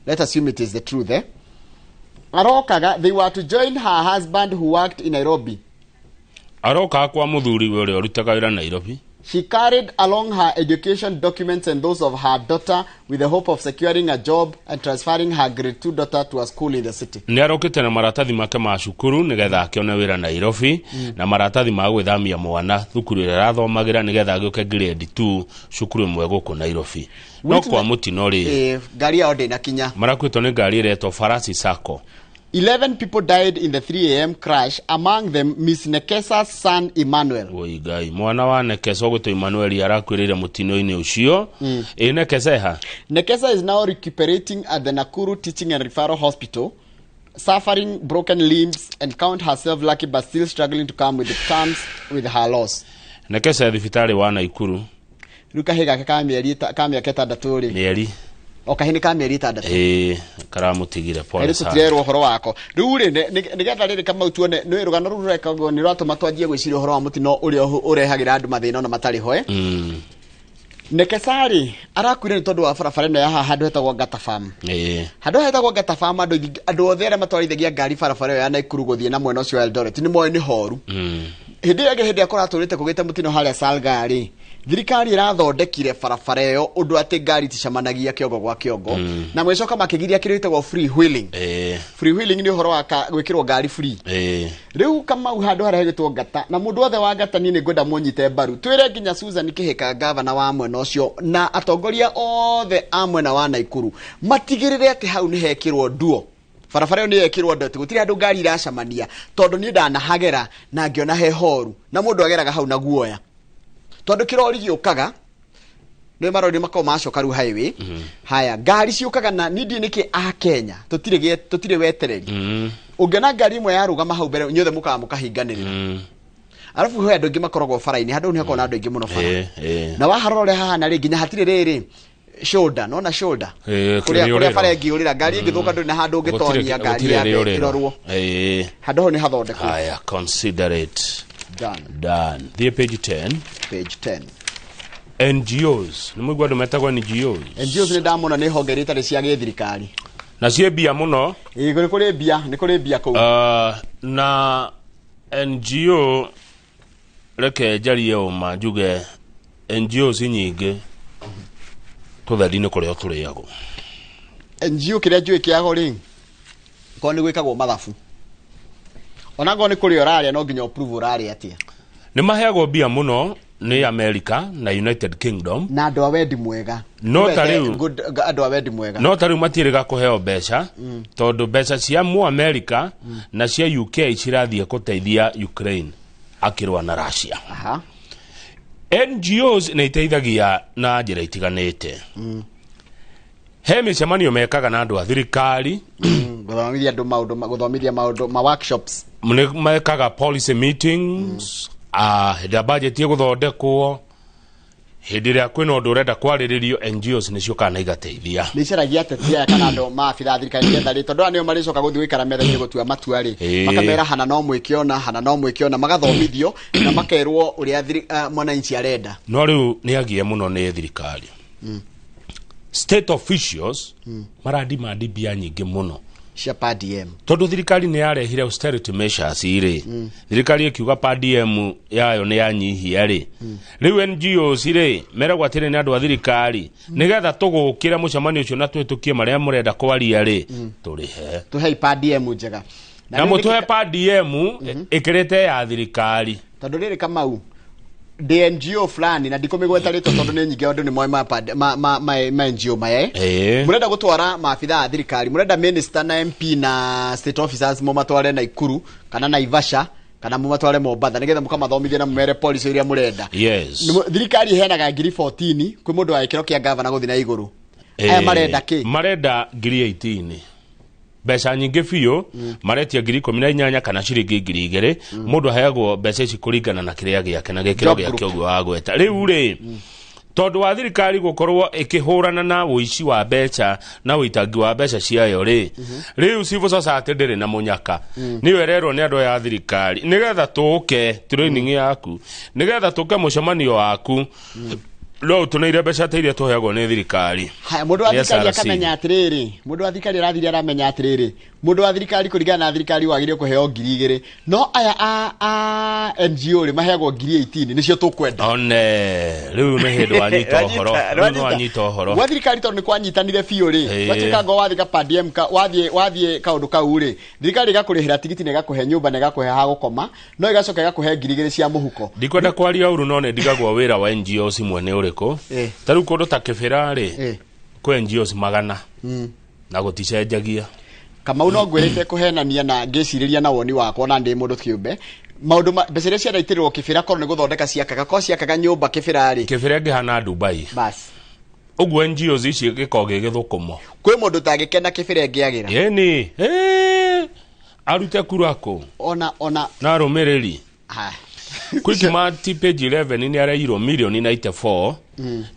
Let assume it is the truth, eh? Arokaga, they were to join her husband who worked in Nairobi. Arokaga kwa mũthuri we ũrĩa ũrutaga wĩra Nairobi. She carried along her education documents and those of her daughter with the hope of securing a job and transferring her grade 2 daughter to a school in the city. Nĩ arokĩte na maratathi make ma cukuru nĩgetha akĩone wĩra Nairobi, na maratathi ma gwĩthamia mwana thukuru ĩrĩa arathomagĩra nĩgetha agĩũke grade 2 cukuru ĩmwe gũkũ Nairobi. No kwa mũtino rĩ, ngari yao ndĩnakinya. Marakuĩtwo nĩ ngari ĩretwo Farasi Sacco. 11 people died in the 3 a.m. crash, among them Miss Nekesa's son Emmanuel. Oi Ngai, mwana wa Nekesa ũgwĩtwo Emmanuel arakuĩrĩire mũtino-inĩ ũcio. Ĩ Nekesa eha? Nekesa is now recuperating at the Nakuru Teaching and Referral Hospital, suffering broken limbs and count herself lucky but still struggling to come with the terms with her loss. Nekesa thibitarĩ wa Nakuru. Rĩu kahĩĩ gake ka mĩeri ka mĩaka 6 rĩ. Mĩeri. O kahĩĩ nĩ ka mĩeri 6. Ĩĩ, karamũtigire pole sana. Tũtirerwo ũhoro wako. Rĩu rĩ, nĩgetha rĩrĩ Kamau tuone nĩ rũgano rũu rũrekagwo nĩ rũratũma twanjie gwĩciria ũhoro wa mũtino ũrĩa ũrehagĩra andũ mathĩna ona matarĩ ho. Nekesa rĩ, arakuire nĩ tondũ wa barabara ĩno ya haha handũ hetagwo Ngata Farm. Handũ hetagwo Ngata Farm, andũ othe arĩa matwarithagia ngari barabara ĩyo ya Nakuru gũthiĩ na mwena ũcio wa Eldoret nĩ moĩ nĩ horu. Hĩndĩ ĩyo ĩngĩ, hĩndĩ ĩrĩa kũratũrĩte kũgĩte mũtino harĩa Salga rĩ, Thirikari ĩrathondekire barabara ĩyo ũndũ atĩ ngari iticemanagia kĩongo gwa kĩongo, na mwĩcoka makĩgiria kĩrĩa gĩtagwo free wheeling. Free wheeling nĩ ũhoro wa gwĩkĩrwo ngari free. Rĩu Kamau, handũ harĩa hegĩtwo Ngata, na mũndũ wothe wa Ngata, niĩ nĩ ngwenda mũnyite mbaru, twĩre nginya Susan Kĩhĩka, gavana wa mwena ũcio, na atongoria othe a mwena wa Naikuru matigĩrĩre atĩ hau nĩ hekĩrwo nduo, barabara ĩyo nĩ yekĩrwo nduo, atĩ gũtirĩ handũ ngari iracemania, tondũ niĩ ndanahagera na ngĩona he horu, na mũndũ ageraga hau na guoya, tondũ kĩrori gĩũkaga, nĩ marori makoragwo macoka rĩu highway. Haya, ngari ciũkaga, na niĩ ndiũĩ nĩkĩ a Kenya tũtirĩ wetereri. Ũngĩona ngari ĩmwe yarũgama hau mbere, inyuothe mũkaga mũkahinganĩrĩra. Arabu he andũ aingĩ makoragwo bara-inĩ, handũ hau nĩ hakoragwo na andũ aingĩ mũno bara. Ĩĩ. Na waharora ũrĩa hahana rĩ, nginya hatirĩ rĩrĩ shoulder, nona shoulder kũrĩa kĩrĩũrĩro. Kũrĩa bara ĩngĩũrĩra, ngari ĩngĩthũka, ndũrĩ na handũ ũngĩtonyia ngari Gũtirĩ yambe rĩũrĩro. ĩrorwo. Handũ hau nĩ hathondekwo. Haya, consider it done. Done. Thiĩ page 10. Page 10. NGOs, nĩ mũigua andũ metagwo NGOs? NGOs nĩ ndamona, nĩ honge iria itarĩ cia gĩthirikari. Na ciĩ mbia mũno. Ĩĩ, nĩ kũrĩ mbia, nĩ kũrĩ mbia kũu. Na NGO, reke njarie ũma, njuge NGOs nyingĩ tũthendi nĩ kũrĩa tũrĩagwo. NGO kĩrĩa njũĩ kĩago rĩ, korwo nĩ gwĩkagwo mathabu, ona ngorwo nĩ kũrĩa ũrarĩa, no nginya ũprove ũrarĩa atĩa. Nĩ maheagwo mbia mũno nĩ America na United Kingdom. Na andũ a wendi mwega. No ta rĩu- Good, andũ a wendi mwega. No ta rĩu matiĩrĩga kũheo mbeca, tondũ mbeca cia mu America na cia UK cirathiĩ gũteithia Ukraine akĩrũa na Russia. NGOs nĩ iteithagia na njĩra itiganĩte. He mĩcemanio mekaga na andũ a thirikari. Gũthomithia andũ maũndũ, gũthomithia maũndũ ma workshops. Nĩ mekaga policy meetings. Hĩndĩ ĩrĩa budget ĩgũthondekwo, hĩndĩ ĩrĩa kwĩna ũndũ ũrenda kwarĩrĩrio, NGOs nĩ ciũkaga na igateithia. Nĩ icaragia ateti aya kana andũ maabitha a thirikari, nĩgetha rĩ, tondũ aya nĩo marĩcoka gũthiĩ gũikara metha-inĩ gũtua matua rĩ, makamera hana no mwĩke ona hana, no mwĩke ona, magathomithio na makerwo ũrĩa mwananchi arenda. No rĩu nĩ agie mũno nĩ thirikari. State officials maradimandi mbia nyingĩ mũno cia per diem. Tondũ thirikari nĩ yarehire austerity measures rĩ, thirikari ĩkiuga per diem yayo nĩ yanyihia rĩ, rĩu NGOs rĩ meragwo atĩrĩ nĩ andũ a thirikari, nĩgetha tũgũkĩre mũcemanio ũcio na twĩtũkie marĩa mũrenda kwaria rĩ, tũrĩhe. Tũhei per diem njega. Na mũtũhe per diem ĩkĩrĩte ya thirikari. Tondũ rĩrĩ, Kamau, ndĩ NGO fulani na ndikũmĩgweta rĩtwa tondũ nĩ nyingĩ, andũ nĩ moĩ ma NGO maya. Mũrenda gũtwara maabitha a thirikari, mũrenda minister na MP na state officers mũmatware Naikuru kana Naivasha kana mũmatware Mombatha, nĩgetha mũkamathomithie na mũmere policy iria mũrenda. Thirikari ĩheanaga ngiri 14 kwĩ mũndũ wa gĩkĩro kĩa gavana gũthiĩ na igũrũ. Aya marenda kĩ? Marenda ngiri 18, mbeca nyingĩ biũ. Maretia ngiri 18 kana ciringi 2000. Mũndũ aheagwo mbeca ici kũringana na kĩrĩa gĩake na gĩkĩro Job gĩake. group. Ũguo wagweta rĩu rĩ, tondũ wa thirikari gũkorwo ĩkĩhũrana na ũici wa mbeca na ũitangi wa mbeca ciayo rĩ, rĩu civil society ndĩrĩ na mũnyaka. Nĩyo ĩrerwo nĩ andũ aya a thirikari, nĩgetha tũke training yaku, nĩgetha tũke mũcemanio waku, no ũtũneire mbeca ta iria tũheagwo nĩ thirikari. Haya, mũndũ wa Nĩ thirikari SRC. akamenya atĩrĩrĩ, mũndũ wa thirikari arathire aramenya atĩrĩrĩ, mũndũ wa thirikari kũringana na thirikari wagĩrĩire kũheo 2000, no aya a NGO rĩ, maheagwo ngiri 18, nĩcio tũkwenda. One rĩu nĩ hĩndĩ wanyita ũhoro, rĩu nĩ wanyita ũhoro. Gwa thirikari, tondũ nĩ kwanyitanire biũ rĩ, gwatuĩka ngo wathiĩ ka per diem ka wathiĩ kaũndũ kau rĩ, thirikari ĩgakũrĩhĩra tigiti na ĩgakũhe nyũmba na ĩgakũhe ha gũkoma, no ĩgacoka ĩgakũhe 2000 cia mũhuko. Ndikwenda kwaria ũru, no nĩ ndigagwo wĩra wa NGOs imwe nĩ ũrĩkũ. Ta rĩu kũndũ ta Kĩbĩra rĩ, kwĩ NGOs 100 na gũticenjagia. Kamau, no ngwĩrĩte kũhenania na ngĩcirĩria na woni wakwa, na ndĩ mũndũ kĩũmbe, maũndũ mbeca iria cianaitĩrĩrwo Kĩbĩra, korwo nĩ gũthondeka ciakaga, korwo ciakaga nyũmba Kĩbĩra rĩ, Kĩbĩra ĩngĩhana Dubai. Bas. Ũguo NGOs ici gĩkoragwo gĩ gĩthũkũmo. Kwĩ mũndũ ũtangĩkena Kĩbĩra ĩngĩagĩra. Ĩni arute kura kũ Ona na arũmĩrĩri. Ha. Quickmart page 11, nĩ areirwo mirioni 94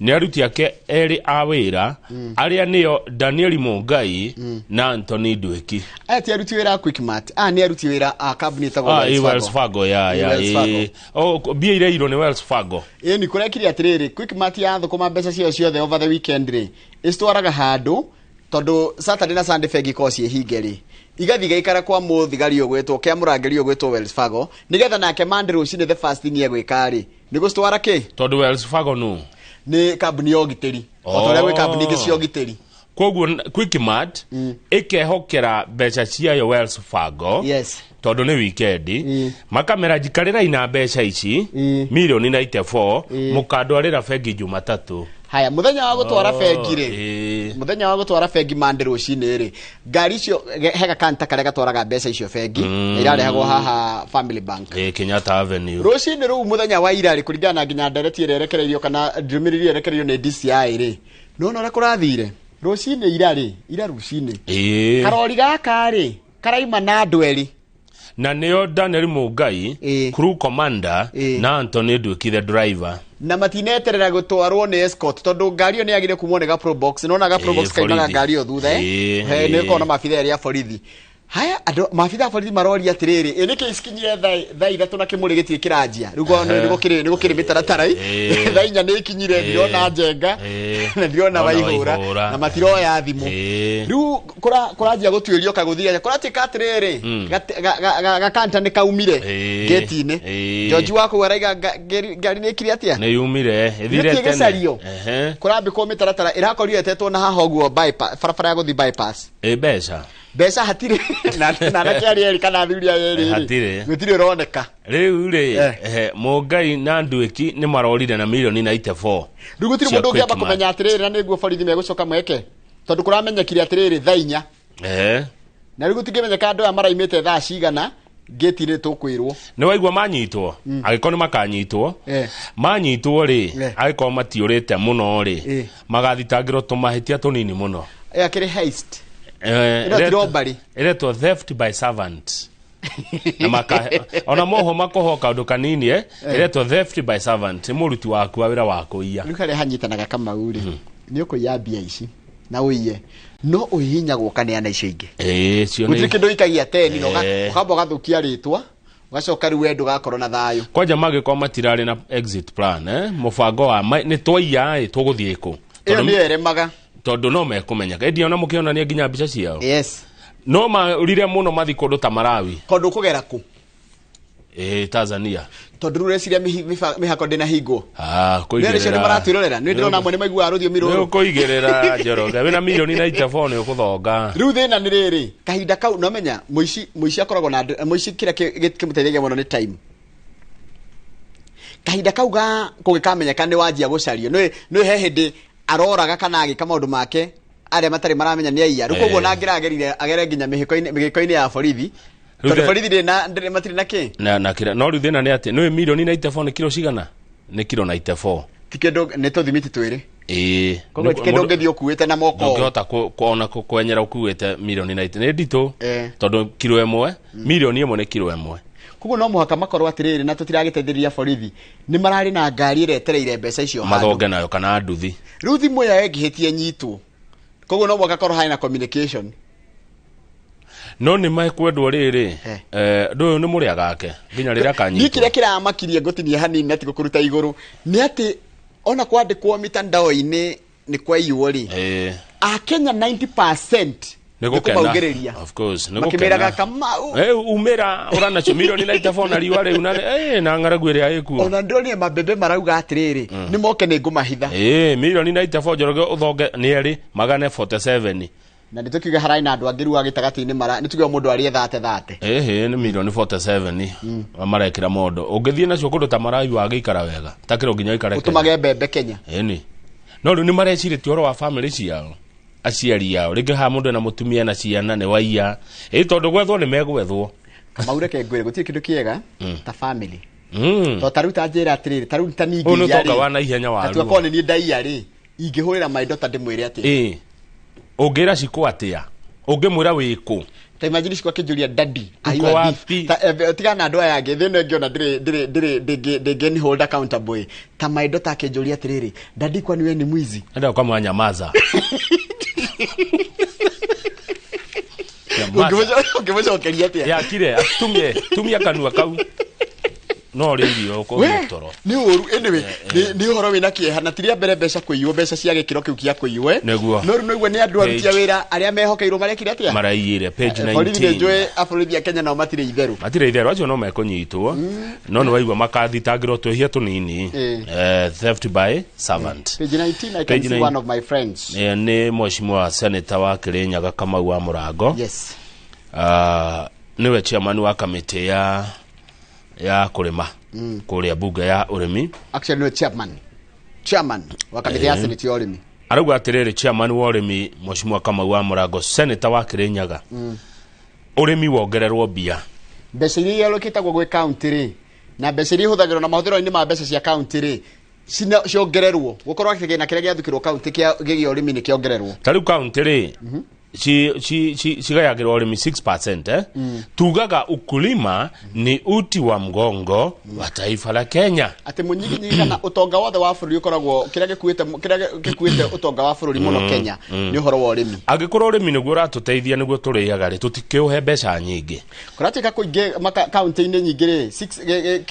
nĩ aruti ake erĩ a wĩra, arĩa nĩo Daniel Mungai na Anthony Ndwiki. Aya ti aruti wĩra a Quickmart, aya nĩ aruti wĩra a kambuni ĩtagwo Wells Wells Fargo. Fargo ya Ĩ, ya Wells Fargo. Oh, mbia ireirwo nĩ Wells Fargo. Ĩ, nĩ kũrekire atĩrĩrĩ, Quickmart yathũkũma mbeca ciayo ciothe over the weekend rĩ, ĩcitwaraga handũ, tondũ Saturday na Sunday bengi ikoragwo ciĩ hinge rĩ, igathiĩ igaikara kwa mũthigari ũgwĩtwo kĩa mũrangĩri ũgwĩtwo Wells Fargo, nĩgetha nake Monday rũcinĩ the first thing egwĩka rĩ, Nĩ gũcitwara kĩ? Tondũ Wells Fargo nũ? Nĩ kambuni ya ũgitĩri, o ta ũrĩa gwĩ kambuni ingĩ cia ũgitĩri. Koguo Quickmart ĩkehokera mbeca ciayo Wells Fargo. Yes. Tondũ nĩ weekend, makamera njikarĩrai na mbeca ici milioni 94, mũkandwarĩra bengi Jumatatũ. Haya, mũthenya wa gũtwara Oh, bengi rĩ, ĩĩ. Mũthenya wa gũtwara bengi mande rũcinĩ rĩ, ngari icio he gakanta karĩa gatwaraga mbeca icio bengi, na irarehagwo haha Family Bank. Ĩĩ, Kenyatta Avenue. Rũcinĩ rũu mũthenya wa ira rĩ, kũringana na nginya ndereti ĩrĩa ĩrekereirio kana ndũmĩrĩri ĩrĩa ĩrekereirio nĩ DCI rĩ, nĩwona ũrĩa kũrathire rũcinĩ ira rĩ, ira rũcinĩ, karori gaka rĩ karaima na andũ erĩ. Na nĩo Daniel Mungai, crew commander, na Anthony Ndwiki, the driver. Na matineterera gũtwarwo nĩ escort, tondũ ngari ĩyo nĩ yagire kumwo nĩ ga Probox. Nĩwona ga Probox kaimaga borithi. ngari ĩyo thutha, eh? He, nĩ ũkorwo na maabitha erĩ a borithi. Haya, andũ maabitha a borithi maroria atĩrĩrĩ, ĩ nĩkĩ cikinyire thaa 3 na kĩmũrĩ gĩtirĩ kĩranjia? Rĩu nĩ gũkĩrĩ mĩtaratara thaa 4 nĩ ikinyire, ndirona Njenga na ndirona Ndĩrona Waihũra Waihũra. na matiroya thimũ. Rĩu kũranjia gũtuĩrio kagũthia kũratuĩka atĩrĩrĩ, gakanta nĩ kaumire gate-inĩ. George wa kũu araiga ngari nĩ ĩkire atĩa? Nĩ yumire ĩthire Nĩkĩ tene. gĩcario? Kũrambĩkwo mĩtaratara ĩrakorirwo ĩtetwo na haha ũguo bypass, barabara ya gũthiĩ bypass. Ĩ mbeca. Mbeca hatirĩ na anake arĩa erĩ kana athuri aya erĩ rĩ, Hatirĩ. gũtirĩ ũroneka. Rĩu rĩ, Mũngai na Ndwiki nĩ marorire na milioni 94. Rĩu gũtirĩ cia mũndũ ũngĩamba Quickmart. kũmenya atĩrĩrĩ, na nĩguo borithi megũcoka mweke, tondũ kũramenyekire atĩrĩrĩ thaa 4. Na rĩu gũtingĩmenyeka andũ aya maraimĩte thaa cigana ngĩti-inĩ, tũkwĩrwo. Nĩ waigua manyitwo, angĩkorwo nĩ makanyitwo, manyitwo rĩ, angĩkorwo matiũrĩte mũno rĩ, magathitangĩrwo tũmahĩtia tũnini mũno. Ĩyo akĩrĩ heist. Ĩno ti robbery. Ĩretwo theft by servant. Na maka ona moho makoho kaũndũ kanini, ĩretwo theft by servant, nĩ mũruti waku wa wĩra wa kũiya. Rĩu harĩa hanyitanaga Kamau rĩ, nĩ ũkũiya mbia ici na ũiye, no ũhihinyagwo ũkaneana icio ingĩ. Ĩĩ, cio Gũtirĩ nĩ kĩndũ ikagia teni na ũkamba ũgathũkia rĩtwa, ũgacoka rĩu we ndũgakorwo na thayũ. Kwanja mangĩkorwo matirarĩ na exit plan, mũbango wa nĩ twaiya ĩ tũgũthiĩ kũ? Ĩyo nĩyo ĩremaga. Tondũ no mekũmenyeka ĩndĩ ona mũkĩonania nginya mbica ciao. Yes. No marire mũno mathi kũndũ ta Malawi. Tondũ ũkũgera kũ? Ĩĩ, Tanzania. Tondũ rĩu ũreciria mĩhako ndĩnahingwo? Ah, Nĩ acio nĩ maratwĩrorera, nĩ ndĩrona amwe nĩ maiguaga rũthiomi Nĩ rũrũ. ũkũigĩrĩra Njoroge wĩna milioni 94 nĩ ũkũthonga. Rĩu thĩna nĩ rĩrĩ, kahinda kau nomenya mũici akoragwo na mũici kĩrĩa kĩmũteithagia mũno nĩ time. Kahinda kau ga kũgĩkamenyeka nĩ wanjia gũcario, nĩ he hĩndĩ aroraga kana agĩka maũndũ make arĩa matarĩ maramenya nĩ aiya. Rĩu koguo na angĩragerire agere nginya mĩhĩko-inĩ ya borithi, Rĩu tondũ borithi ndĩrĩ na matirĩ na kĩ. Na kĩrĩa no rĩu thĩna nĩ atĩ nĩ milioni 94 nĩ kiro cigana? Nĩ kiro 94. Ti kĩndũ, nĩ tũthimiti twĩrĩ. Ĩĩ. Koguo ti kĩndũ ũngĩthiĩ ũkuĩte na moko. Ndũngĩhota ona kwenyera ũkuĩte milioni 90 nĩ nditũ, tondũ kiro ĩmwe, milioni ĩmwe nĩ kiro ĩmwe. Koguo no mũhaka makorwo atĩrĩrĩ, na tũtiragĩteithĩrĩria borithi, nĩ mararĩ na ngari ĩrĩa ĩtereire mbeca icio handũ. Mathonge nayo kana nduthi. Rĩu thimũ ĩyo ĩngĩhĩtie nyitwo, koguo no mũhaka korwo harĩ na communication. No nĩ mekwendwo rĩrĩ, ũndũ ũyũ nĩ mũrĩa gake nginya rĩrĩa Niĩ akanyitwo. kĩrĩa kĩramakirie ngũtinia hanini na tigũkũruta igũrũ nĩ atĩ ona kwandĩkwo mitandao-inĩ nĩ kwaiywo rĩ, Akenya 90% Nĩ gũkena. kũmaugĩrĩria. Of course, nĩ Makĩmĩraga gũkena. Kamau. Umĩra ũranacio milioni 94 na riũa rĩu na ng'aragu ĩrĩa ĩkuo. Ona ndĩronire mabebe marauga atĩrĩrĩ, nĩ moke nĩ ngũmahitha. Ĩĩ, milioni 94 Njoroge ũthonge nĩ erĩ magane 47. Na nĩ tũkiuga hararĩ na andũ angĩ rĩu a gĩtagatĩ-inĩ mara nĩ tuge mũndũ arĩe thate thate. Ĩhĩ, nĩ milioni 47 marekĩra mondo. Ũngĩthiĩ nacio kũndũ ta Malawi wagĩikara wega takĩrwo nginya ũikare Kenya. Ũtũmage mbembe Kenya. Ĩni. No rĩu nĩ marecirĩtie ũhoro wa family ciao, aciari ao, rĩngĩ haha mũndũ ena mũtumia na ciana nĩ waiya, ĩ tondũ gwethwo nĩ megwethwo. Kamau, reke ngwĩre, gũtirĩ kĩndũ kĩega ta family. To tarĩu ta njĩra atĩrĩrĩ, tarĩu ta Ũyũ nĩ ningĩiya ũtonga wa naihenya wa Atua ruo. korwo nĩ niĩ ndaiya rĩ, ingĩhũrĩra my daughter ndĩmwĩre atĩa? Ĩ ũngĩra Cikũ atĩa? Ũngĩmwĩra wĩkũ? Ta imagine Cikũ akĩnjũria, daddy, are you Uko a thief? wapi? Ta, tigana na andũ aya angĩ, thĩna ĩngĩ ona ndĩrĩ ndĩngĩ hold accountable. Ta my daughter akĩnjũria atĩrĩrĩ, daddy, kwani we ni mwizi? Enda ũkamwĩra nyamaza. Nyamaza. Ũngĩmũcokeria atĩa? Yakire, tumie tumia kanua kau. No ũrĩe irio We, ũkũgĩa toro. Nĩ ũru. Anyway, nĩ ũhoro wĩna kĩeha na ti rĩa mbere mbeca kũiywo, mbeca cia gĩkĩro kĩu kĩa kũiywo, eh. Nĩguo. No rĩu noigua nĩ andũ aruti a wĩra arĩa mehokeirwo marekire atĩa? Maraiyire page Borithi nĩ 19. njũĩ aborithi a Kenya nao matirĩ itherũ. Matirĩ itherũ, acio no mekũnyitwo, no nĩ waigua makathitangĩrwo twĩhia tũnini. Theft by servant. Page 19, I can Page see one of my friends. Nĩ mheshimiwa senator wa Kirinyaga Kamau wa Mũrango. Yes. Nĩwe chairman wa kamĩtĩ ya kũrĩma kũrĩa bunge ya ũrĩmi. Actually, no chairman wa kamĩtĩ ya senate ya ũrĩmi. Arauga atĩrĩrĩ, chairman wa ũrĩmi mheshimiwa Kamau wa Mũrango, senator wa Kirinyaga, ũrĩmi wongererwo mbia. Mbeca iria ialokĩtagwo gwĩ county rĩ, na mbeca iria ihũthagĩrwo na mahũthĩro-inĩ ma mbeca cia county rĩ, ciongererwo, gũkorwo kĩgĩna kĩrĩa gĩathukĩrwo county kĩa gĩgiĩ ũrĩmi nĩ kĩongererwo. Ta rĩu county rĩ, cigayagĩrwo ũrĩmi 6%, eh? Tugaga ukulima ni uti wa mgongo wa taifa la Kenya. Atĩ mũnyiginyigi kana ũtonga wothe wa bũrũri ũkoragwo kĩrĩa gĩkuĩte ũtonga wa bũrũri mũno Kenya nĩ ũhoro wa ũrĩmi. Angĩkorwo ũrĩmi nĩguo ũratũteithia, nĩguo tũrĩaga rĩ, tũtikĩũhe mbeca nyingĩ. Kũratuĩka kũingĩ kaunti-inĩ nyingĩ rĩ,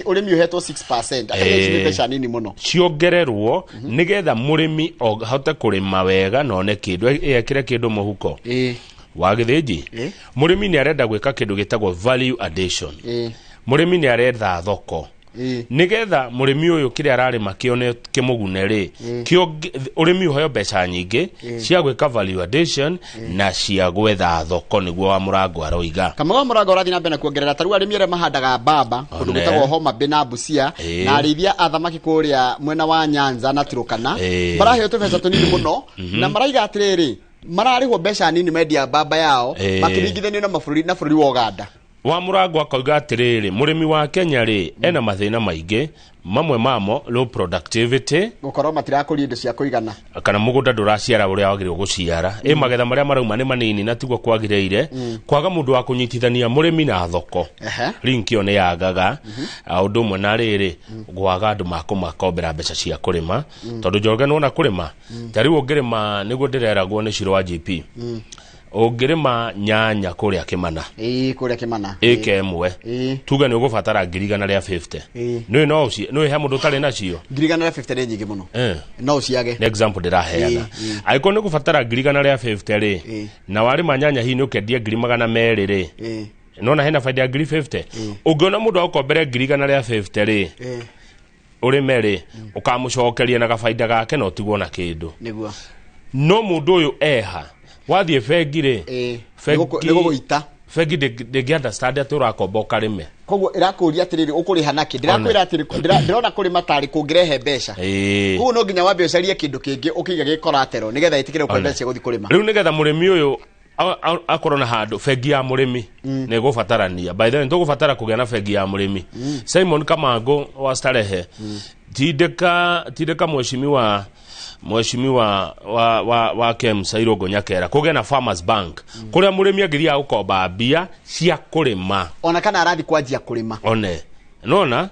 ũrĩmi ũhetwo 6%, atĩ ici nĩ mbeca nini mũno. Ciongererwo nĩgetha mũrĩmi ahote kũrĩma wega na one kĩndũ, ekĩre kĩndũ mũhuko. Wa Gĩthĩnji, mũrĩmi nĩ arenda gwĩka kĩndũ gĩtagwo value addition. Mũrĩmi nĩ aretha thoko. Nĩgetha mũrĩmi ũyũ kĩrĩa ararĩma kĩone kĩmũgune rĩ, ũrĩmi ũheo mbeca nyingĩ cia gwĩka value addition na cia gwetha thoko, nĩguo wa Mũrango aroiga. Kamau wa Mũrango ũrathiĩ na mbere na kuongerera, ta rĩu arĩmi arĩa mahandaga mbamba kũndũ gwĩtagwo Homa Bay na Busia, na arĩithia a thamaki kũrĩa mwena wa Nyanza na Turkana, maraheo tũbeca tũnini mũno, na maraiga atĩrĩrĩ, mararĩhwo mbeca nini mendia mbamba yao makĩringithanio na mabũrũri na bũrũri wa Uganda. Wa Mũrango akauga atĩrĩrĩ, mũrĩmi wa Kenya rĩ, ena mathĩna maingĩ, mamwe mamo low productivity, gũkorwo matirakũria indo cia kũigana, kana mũgũnda ndũraciara ũrĩa wagĩrĩirwo gũciara, ĩ magetha marĩa marauma nĩ manini na tiguo kwagĩrĩire, kwaga mũndũ wa kũnyitithania mũrĩmi na thoko, link ĩyo nĩ yagaga. Ũndũ ũmwe na rĩrĩ, gwaga andũ makũmakombera mbeca cia kũrĩma, tondũ Njoroge nĩwona kũrĩma, ta rĩu ũngĩrĩma, nĩguo ndĩreragwo nĩ Ciro wa GP, ũngĩrĩma nyanya kũrĩa Kĩmana, ĩĩ, kũrĩa Kĩmana, ĩka ĩmwe, tuge nĩ ũgũbatara 150,000, nĩũĩ no nĩũĩ he mũndũ ũtarĩ nacio. 150,000 nĩ nyingĩ mũno. No ũciage. Nĩ example ndĩraheana. Angĩkorwo nĩ ũgũbatara 150,000 rĩ, na warĩma nyanya hihi nĩ ũkendia 200,000 rĩ, nona hena baida ya 50,000. Ũngĩona mũndũ agũkombere 150,000 rĩ, ũrĩme rĩ, ũkamũcokeria na gabaida gake na ũtigwo na kĩndũ. No mũndũ ũyũ eha wathiĩ bengi rĩ, Nĩ gũgũita. Bengi ndĩngĩ understand atĩ ũrakomba ũkarĩme. Koguo ĩrakũria atĩrĩrĩ, ũkũrĩha nakĩ? Ndĩrakwĩra atĩrĩ, ndĩrona kũrĩma tarĩ kũngĩrehe mbeca, koguo no nginya wambe ũcarie kĩndũ kĩngĩ ũkĩiga gĩ collateral nĩgetha ĩtĩkĩre gũkũhe mbeca cia gũthiĩ kũrĩma. Rĩu nĩgetha mũrĩmi ũyũ akorwo na handũ, bengi ya mũrĩmi nĩ ĩgũbatarania. By the way, nĩtũgũbatara kũgĩa na bengi ya mũrĩmi. Simon Kamango wa Starehe, tindĩka tindĩka mheshimiwa wa KEMSA Irũngũ Nyakera kũgĩe na Farmers Bank, kũrĩa mũrĩmi angĩthiaga gũkomba mbia cia kũrĩma, ona kana arathi kwanjia kũrĩma. One nona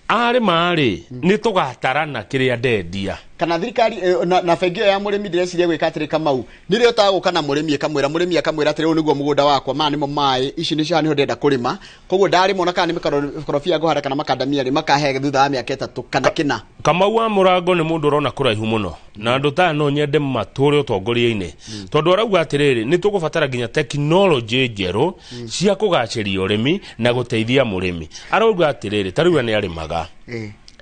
arĩma rĩ, nĩ tũgatarana kĩrĩa ndendia. Kana thirikari na bengi ĩyo ya mũrĩmi, ndĩreciria gwĩka atĩrĩ, Kamau, nĩrĩo tagũka na mũrĩmi ĩkamwĩra, mũrĩmi akamwĩra atĩrĩ, ũyũ nĩguo mũgũnda wakwa, maya nĩmo maĩ, ici nĩcio, haha nĩho ndĩrenda kũrĩma, koguo ndarĩma, ona kana nĩ mĩkorobia ngũhanda kana makandamia rĩ, makahe thutha wa mĩaka 3 kana 4. Kamau wa Mũrango nĩ mũndũ ũrona kũraihu mũno, na andũ taya no nyende matũre ũtongoria-inĩ, tondũ arauga atĩrĩrĩ, nĩ tũgũbatara nginya tekinoronjĩ njerũ cia kũgacĩria ũrĩmi na gũteithia mũrĩmi. Arauga atĩrĩrĩ, ta rĩu we nĩ arĩmaga,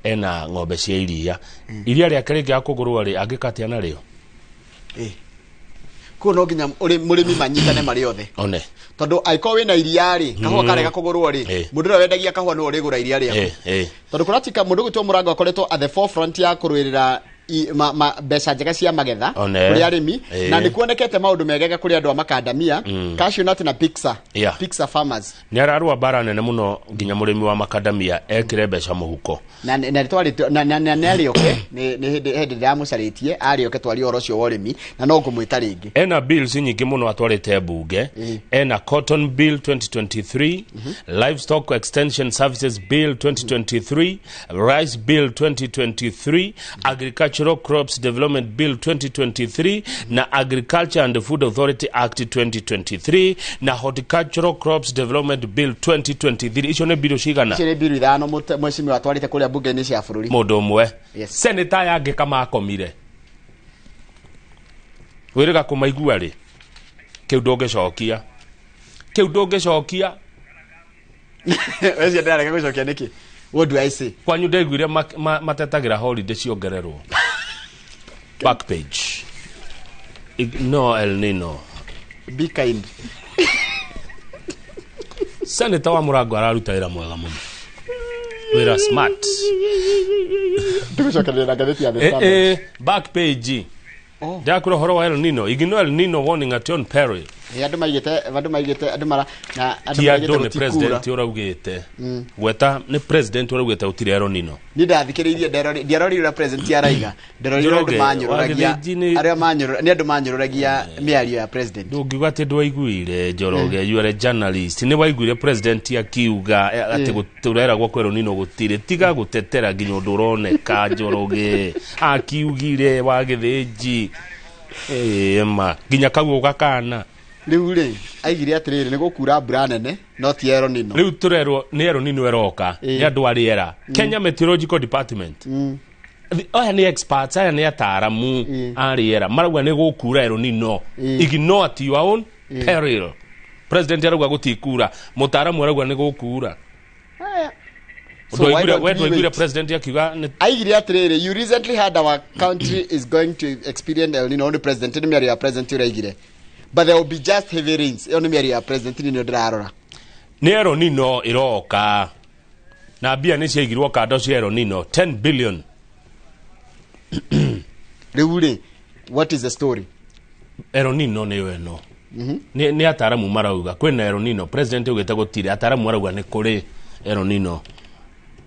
ena ng'ombe cia iria, iria rĩake rĩngĩaga kũgũrwo rĩ, angĩka atĩa narĩo? Koguo no nginya mũrĩmi manyitane marĩ othe, one tondũ angĩkorwo wĩna iria rĩ, kahũa karega kũgũrwo rĩ, mũndũ ũrĩa wendagia kahũa nĩwe ũrĩgũra iria rĩaku. Tondũ kũratika mũndũ gwĩtwo Mũrango akoretwo at the forefront ya kũrũĩrĩra mbeca njega cia magetha One. kũrĩ arĩmi, na nĩ kuonekete maũndũ megega kũrĩ andũ a makandamia, cashew nut na pizza, pizza farmers. Nĩ ararũa mbara nene mũno nginya mũrĩmi wa makandamia ekĩre mbeca mũhuko. Na twari na nĩ arĩoke, nĩ hĩndĩ ndĩramũcarĩtie arĩoke twarie ũhoro ũcio wa ũrĩmi, na no ngũmwĩta rĩngĩ. Ena bills nyingĩ mũno atwarĩte mbunge. Ena Cotton Bill 2023, Livestock Extension Services Bill 2023, Rice Bill 2023, Agricultural Horticultural Crops Development Bill 2023 na Agriculture and Food Authority Act 2023 na Horticultural Crops Development Bill 2023. Icio nĩ bill cigana? Icio nĩ bill 5 mheshimiwa atwarĩte kũrĩa bunge-inĩ cia bũrũri. Mũndũ ũmwe. Yes. Senator aya angĩ kamakomire. Wĩrĩga kũmaigua rĩ? Kĩu ndũngĩcokia. Kĩu ndũngĩcokia. Wecio ndĩrarega gũcokia nĩkĩ? What do I say? Kwanyu ndaiguire matetagĩra holiday ciongererwo. Back page. Ignore El Nino. Be kind. Senator wa Mũrango araruta wĩra mwega mũno. Wĩra smart. Tũgũcokereria na ngathĩti ya The Standard. Back page. Ndakura ũhoro wa El Nino. Ignore El Nino warning at your peril. Andũ maigĩte andũ maigĩte andũ mara na andũ Ti maigĩte andũ nĩ gũtikura. president ũraugĩte. Gweta nĩ president ũraugĩte gũtirĩ El Nino. Niĩ ndathikĩrĩirie ndiarorire ũrĩa president araiga. Ndĩrorire andũ Njoroge, manyũrũragia wagĩthĩnji nĩ- arĩa manyũrũra nĩ andũ manyũrũragia mĩario ya president. Ndũngiuga atĩ ndwaiguire Njoroge, you are a journalist. Nĩ waiguire president akiuga atĩ tũreragwo kwĩ El Nino gũtirĩ. Tiga gũtetera nginya ũndũ ũroneka Njoroge. Akiugire wagĩthĩnji. Ma nginya kau ũgakana. Rĩu rĩ aigire atĩrĩrĩ nĩ gũkura mbura nene no ti El Nino. Rĩu tũrerwo nĩ El Nino ĩroka nĩ andũ a rĩera. Kenya Meteorological Department. Aya nĩ experts, aya nĩ ataaramu a rĩera marauga nĩ gũkura El Nino. Ignore at your own peril. President arauga gũtikura, mũtaaramu arauga nĩ gũkura. So why don't We we ndwaiguire wait? president akiuga nĩ Aigire atĩrĩrĩ, you recently heard our country is going to experience El Nino. Nĩ president nĩ mĩario ya president ũraigire. But there will be just heavy rains. Ĩyo nĩ mĩario ya president nĩ ndĩrarora. Nĩ El Nino ĩroka. Na mbia nĩ ciaigirwo kando cia El Nino 10 billion. Rĩu rĩ, what is the story? El Nino nĩyo ĩno. Nĩ ataaramu marauga kwĩna El Nino. President augĩte gũtirĩ, ataaramu marauga nĩ kũrĩ El Nino.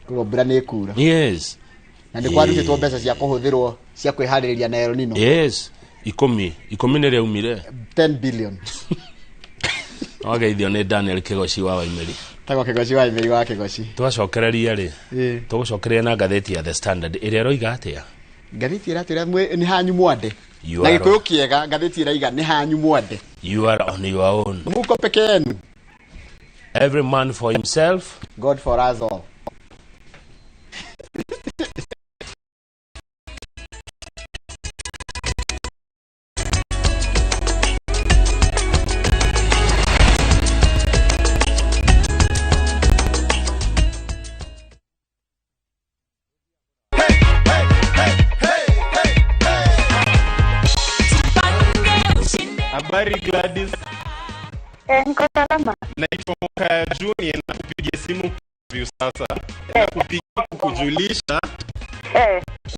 Koguo mbura nĩ ĩkura. Yes. Na nĩ kwarutĩtwo mbeca cia kũhũthĩrwo cia kwĩharĩrĩria na El Nino. Yes. 10 nĩ rĩaumire. 10 billion. Wageithio nĩ Daniel Kĩgoci wa Waimeri. Tagwo Kĩgoci wa Waimeri wa Kĩgoci. Twacokereria rĩ. Tũgũcokereria na ngathĩti ya The Standard ĩrĩa ĩroiga atĩa? Ngathĩti ĩratwĩra nĩ hanyu mwande. You Na are Gĩkũyũ kĩega ngathĩti ĩraiga nĩ hanyu mwande. You are on your own. Muko peke yenu. Every man for himself. God for us all. Habari Gladys. Niko salama. Naitwa Mokaya Junior na kupigia simu Viusasa. Nakupigia kukujulisha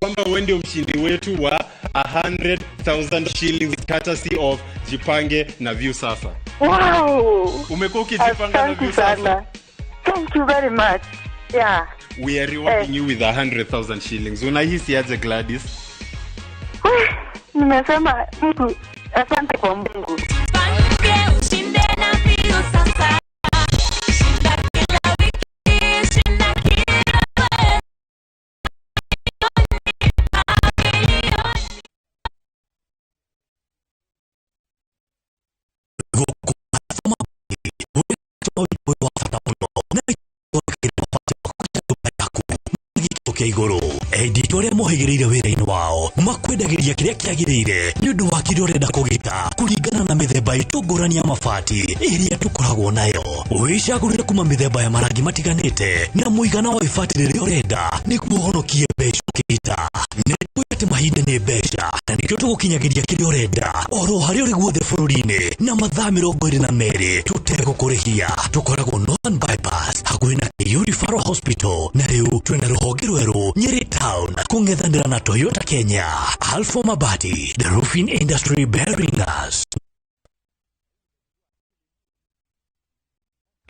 kwamba wewe ndio mshindi wetu wa 100,000 shillings courtesy of Jipange na Viusasa. Wow. Umekuwa ukijipanga na Asante Viusasa? sana. Thank you very much. Yeah. We are rewarding you with 100,000 shillings. Unahisi aje Gladys? Nimesema Mungu, asante kwa Mungu. Ushinde na Viusasa. Shinda kila wiki, shinda kila mwezi. Kia igũrũ enditũ arĩa mohĩgĩrĩire wĩra-inĩ wao makwendagĩria kĩrĩa kĩagĩrĩire nĩ ũndũ wa kĩrĩa ũrenda kũgĩta kũringana na mĩthemba ĩtũ ngũrani ya mabati ĩrĩa tũkoragwo nayo. Wĩcagũrĩre kuma mĩthemba ya marangi matiganĩte na mũigana wa ibati rĩrĩa ũrenda nĩguo ũhonokie mbeca ũkĩgĩta. Nĩ tũĩ atĩ mahinda nĩ mbeca na nĩkĩo tũgũkinyagĩria kĩrĩa ũrenda oro harĩa ũrĩ guothe bũrũri-inĩ na mathaa 22 tũtegũkũrĩhia. Tũkoragwo Northern Bypass hakuhĩ na KU Referral Hospital na rĩu twĩna rũhonge rwerũ Nyeri Town kũng'ethanĩra na Toyota Kenya. Alpha Mabati, the roofing industry bearing us.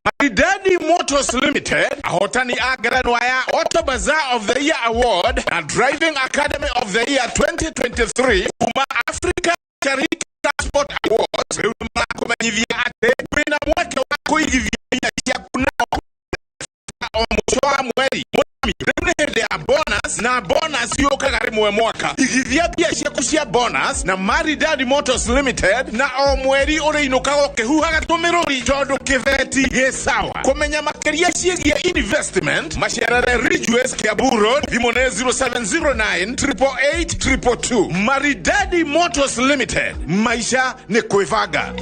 Maridadi Motors Limited, ahotani a ngerenwa ya Auto Bazaar of the Year Award na Driving Academy of the Year 2023 kuma Africa Charity Transport Awards rĩu nĩmarakũmenyithia atĩ wĩna mweke wa kũigithia mbia ciaku nao o mũico wa mweri. Mũrĩmi, rĩu nĩ hĩndĩ hĩndĩ ya bonus na bonus yũkaga rĩmwe mwaka. Igithia mbia ciaku cia bonus na Maridadi Motors Limited na o mweri ũrĩinũkaga ũkĩhuhaga tũmĩrũri tondũ kĩbeti gĩ sawa. Kũmenya makĩria ciĩgiĩ investment macerere Ridgeways Kiambu Road, thimũ nĩ 0709 888 222. Maridadi Motors Limited, maisha nĩ kwĩbanga.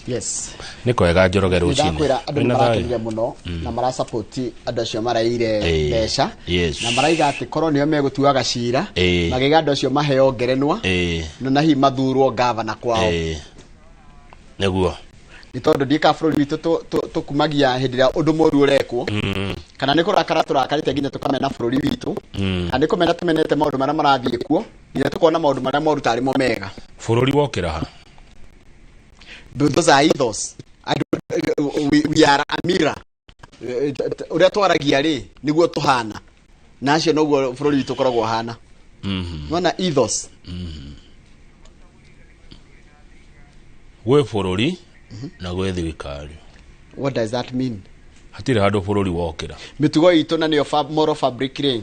Yes. Nĩ kwega Njoroge rũcinĩ. Ndakwĩra andũ nĩ marakenire mũno na marasapoti andũ acio maraire mbeca na maraiga atĩ korwo nĩo megũtuaga cira magĩga andũ acio maheo ngerenwa na hihi mathurwo gavana kwao. Nĩguo. Nĩ tondũ ndiĩka bũrũri witũ tũkumagia hĩndĩ ĩrĩa ũndũ mũru ũrekwo kana nĩ kũrakara tũrakarĩte nginya tũkamena bũrũri witũ kana nĩ kũmena tũmenete maũndũ marĩa marathiĩ kuo nginya tũkona maũndũ marĩa moru tarĩ mo mega. Bũrũri wokĩra ha? Those are ethos. We are a mirror. Uria twaragia ri niguo tuhana na acio noguo bũrũri witũ ũkoragwo hana. Nona ethos. Gwĩ bũrũri na gwĩ thirikari. What does that mean? Hatirĩ handũ bũrũri wokĩra. Mĩtugo itũ na nĩyo moral fabric rĩ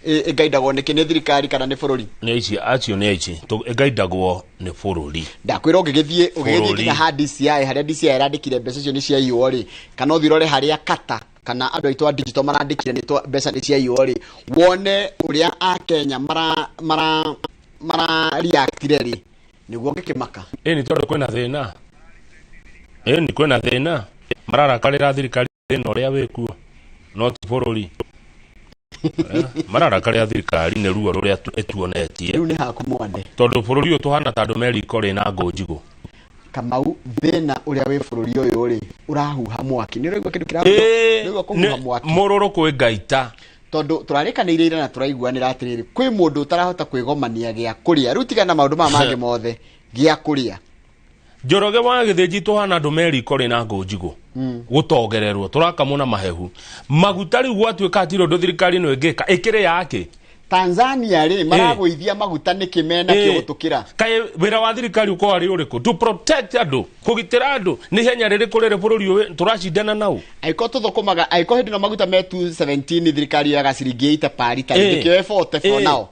ĩgaidagwo nĩkĩ, nĩ thirikari kana nĩ bũrũri? Nĩ ici acio nĩ ici ĩgaidagwo nĩ bũrũri. Ndakwĩra ũngĩgĩthiĩ nginya ha DCI harĩa DCI ĩrandĩkire mbeca icio nĩ ciaiywo rĩ, kana ũthiĩ ũrore harĩa kata kana andũ aitũ a digital marandĩkire nĩ mbeca nĩ ciaiywo rĩ, wone ũrĩa Akenya mara reactire rĩ, nĩguo ngĩkĩmaka. Ĩni tondũ kwĩna thĩna. Ĩni kwĩna thĩna. Mararakarĩra thirikari thĩna ũrĩa wĩkuo no ti bũrũri. Mararakaria thirikari nĩ ruo rũrĩa ĩtuonetie. Rĩu nĩ haku mwande. Tondũ bũrũri ũyũ tũhana ta andũ me riko rĩna ngũ njigũ. Kamau, thĩna ũrĩa wĩ bũrũri ũyũ rĩ ũrahuha mwaki. Nĩ ũraigua kĩndũ kĩrahuha kũhuha mwaki. Mũrũrũ kwĩ ngaita. Tondũ tũrarĩkanĩire ira na tũraiguanĩra atĩrĩrĩ, kwĩ mũndũ ũtarahota kwĩgomania gĩa kũrĩa. Rĩu tigana maũndũ maya mangĩ mothe, gĩa kũrĩa. Njoroge wa Gĩthĩnji tũhana andũ me riko rĩna ngũ njigũ. Gũtongererwo tũrakamwo na mahehu maguta rĩu gwatuĩka hatirĩ ũndũ thirikari ĩno ĩngĩka ĩkĩrĩ yake. Tanzania rĩ maragũithia maguta nĩkĩ mena kĩo gũtũkĩra? Kaĩ wĩra wa thirikari ũkorwo arĩ ũrĩkũ? To protect andũ, kũgitĩra andũ. Nĩ ihenya rĩrĩkũ rĩrĩ bũrũri ũyũ tũracindana nau? Angĩkorwo tũthũkũmaga, angĩkorwo hĩndĩ ĩno maguta me 217 thirikari yoyaga ciringi 80 per litre, ndĩkĩoe 40 for now.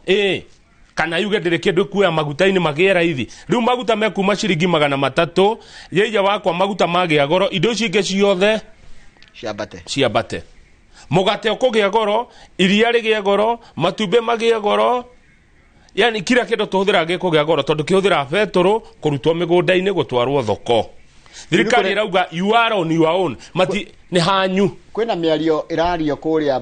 Kana yuge ndĩrĩ kĩndũ kuoya maguta-inĩ magĩe raithi. Rĩu maguta mekuma ciringi 300, yeiya wakwa maguta magĩa goro, indo ici ingĩ ciothe ciambate. Mũgate ũkũgĩa goro, iria rĩgĩe goro, matumbĩ magĩe goro, yani kila kĩndũ tũhũthĩraga gĩkũgĩa goro tondũ kĩhũthĩraga betũrũ kũrutwo mĩgũnda-inĩ gũtwarwo thoko. Thirikari ĩrauga you are on your own, mati nĩ hanyu. Kwĩna mĩario ĩrario kũrĩa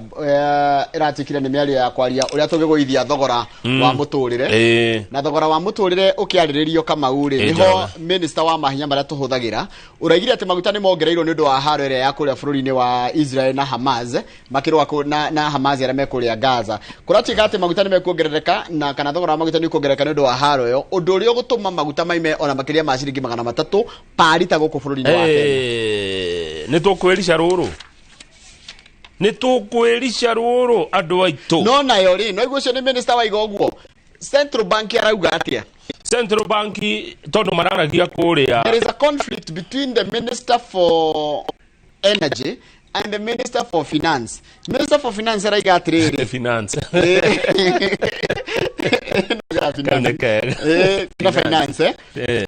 ĩratuĩkire nĩ mĩario ya kwaria ũrĩa tũngĩgũithia thogora wa mũtũrĩre. Na thogora wa mũtũrĩre ũkĩarĩrĩrio Kamau rĩ, nĩho minister wa mahinya marĩa tũhũthagĩra ũraigire atĩ maguta nĩ mongereirwo nĩ ũndũ wa haro ĩrĩa ya kũrĩa bũrũri-inĩ wa Israel na Hamas makĩrũa na Hamas arĩa me kũrĩa Gaza. Kũratuĩka atĩ maguta nĩ mekuongerereka na kana thogora wa maguta nĩ ũkuongerereka nĩ ũndũ wa haro ĩyo, ũndũ ũrĩa ũgũtũma maguta maime ona makĩria ma ciringi 300 per litre gũkũ bũrũri-inĩ wa Kenya. Nĩ tũkwĩrica rũrũ. Nĩ tũkwĩrica rũrũ andũ aitũ. No nayo rĩ, no iguo ũcio nĩ minister waiga ũguo. Central Bank arauga atĩa? Central Bank tondũ mararagia kũrĩa. There is a conflict between the minister for energy and the minister for finance. Minister for finance arauga atĩrĩrĩ. Finance. Finance.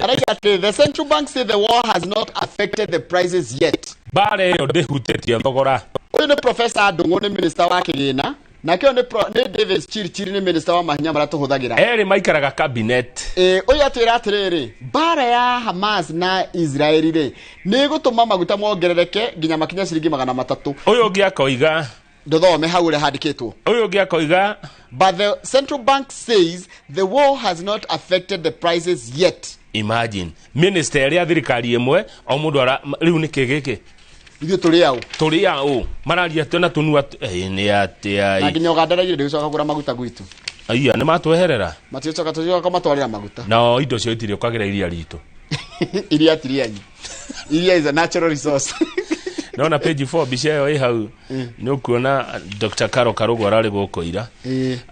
Arauga atĩrĩrĩ, the Central Bank say the war has not affected the prices yet. Mbara ĩyo ndĩhutĩtie thogora. Ũyũ nĩ Professor Ndung'u nĩ minister wa kĩgĩna, nake ũyũ nĩ Davis Chirchir nĩ minister wa mahinya marĩa tũhũthagĩra. Erĩ maikaraga cabinet. Ũyũ atwĩra atĩrĩrĩ, mbara ya Hamas na Israeli rĩ nĩ ĩgũtũma maguta mongerereke nginya makinye ciringi 300. Ũyũ ũngĩ akoiga Ndothome hau ũrĩa handĩkĩtwo. Ũyũ ũngĩ akoiga but the central bank says the war has not affected the prices yet. Imagine minister ĩrĩa thirikari ĩmwe o mũndũ ara rĩu nĩ kĩ gĩkĩ? Ithuĩ tũrĩ aũ? Tũrĩ aũ? Mararia atĩ na tũnua nĩ atĩa? Na nginya Uganda raigire ndĩgũcoka kũgũra maguta gwitũ. Aiya, nĩ matweherera? Maticoka tũcoka matwarĩra maguta. Nao indo cio itirĩ ũkagĩra iria ritũ. Iria ti rĩanyu. Iria is a natural resource. Nona page 4 mbica ĩyo ĩ hau nĩ ũkuona Dr. Karo Karũgũ ararĩ gũkũ ira.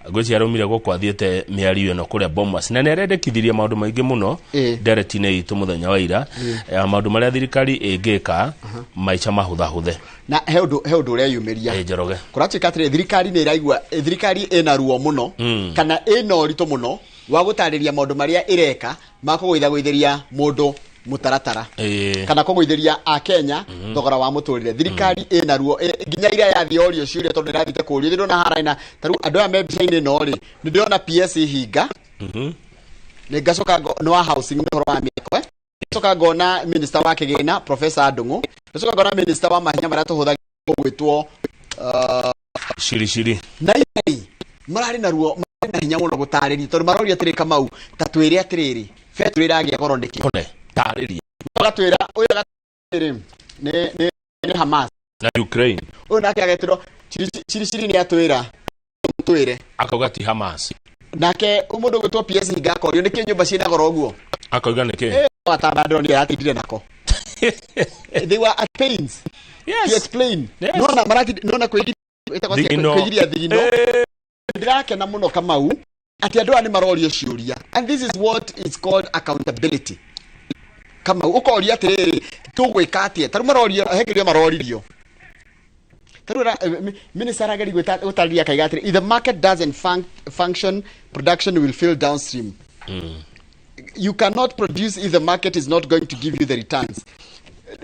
Ngwĩciria araumire gũkũ athiĩte mĩario ĩno kũrĩa Bomas, na nĩ arendekithirie maũndũ maingĩ mũno ndereti-inĩ itũ mũthenya wa ira, ya maũndũ marĩa thirikari ĩngĩka maica mahũthahũthe. Na he ũndũ ũreyumĩria. Njoroge. Kũratuĩka atĩrĩ, thirikari nĩ ĩraigua, thirikari ĩna ruo mũno kana ĩna ũritũ mũno wa gũtarĩria maũndũ marĩa ĩreka ma kũgũithagũithĩria mũndũ mũtaratara kana kũgũithĩria akenya thogora wa mũtũrĩre. Thirikari ĩna ruo nginya iria yathiĩ orio ciũria, tondũ ĩrathiĩte kũũrio. Ndĩrona haraina ta rĩu andũ aya me mbica-inĩ ĩno rĩ, nĩ ndĩrona PS Hinga, nĩ ngacoka nĩ wa housing, nĩ ũhoro wa mĩako, ngacoka ngona minister wa kĩgĩna Professor Ndung'u, ngacoka ngona minister wa mahinya marĩa tũhũthagĩra gwĩtwo Shirishiri. Na iri mararĩ na ruo, mararĩ na hinya mũno gũtarĩria, tondũ maroria atĩrĩ, Kamau, ta twĩre atĩrĩrĩ, betũrĩ ĩragĩa goro nĩkĩ? Kone, tarĩria. Agatwĩra ũyũ agatwĩra nĩ Hamas na Ukraine. Ũyũ nake agetĩrwo Chiriciri, nĩ atwĩra twĩre akauga ti Hamas. Nake mũndũ ũgwĩtwo PS Hinga akorio nĩkĩ nyũmba ciĩna goro ũguo, akauga nĩkĩ? Gatamba ndĩronire aratindire nako. They were at pains to explain. Nona marati nona kwĩgiria thigino. Ndirakena mũno Kamau atĩ andũ aya nĩ marorio ciũria, and this is what is called accountability. Kamau, ũkoria atĩrĩrĩ, tũgwĩka atĩa? Ta rĩu marorio, he kĩũria maroririo. Ta rĩu minister arageria gũtarĩria akaiga atĩrĩ, if the market doesn't function, production will fail downstream. You cannot produce if the market is not going to give you the returns.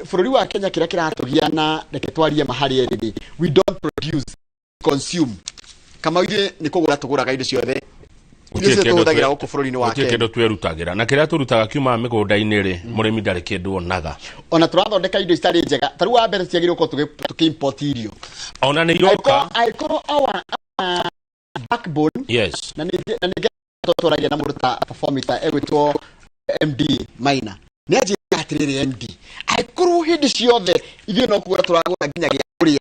Bũrũri wa Kenya kĩrĩa kĩratũgia, na reke twarie maharĩ erĩ, we don't produce, consume. Kamau, ithuĩ nĩ kũgũra tũgũraga indo ciothe, indo ciothe tũhũthagĩra gũkũ bũrũri-inĩ wa Gũtirĩ Kenya. kĩndũ twĩrutagĩra, na kĩrĩa tũrutaga kiumaga mĩgũnda-inĩ rĩ, mũrĩmi ndarĩ kĩndũ onaga. Ona tũrathondeka indo citarĩ njega. Ta rĩu wa mbere tũtiagĩrĩirwo gũkorwo tũkĩ-import irio. Ona nĩ iroka. Angĩkorwo our backbone, na nĩ twaragia na mũndũ ta performita egwĩtwo MD Maina, nĩ anjĩra atĩrĩrĩ, MD, angĩkorwo hĩndĩ ciothe ithuĩ no kũgũra tũragũra nginya gĩa kũrĩa,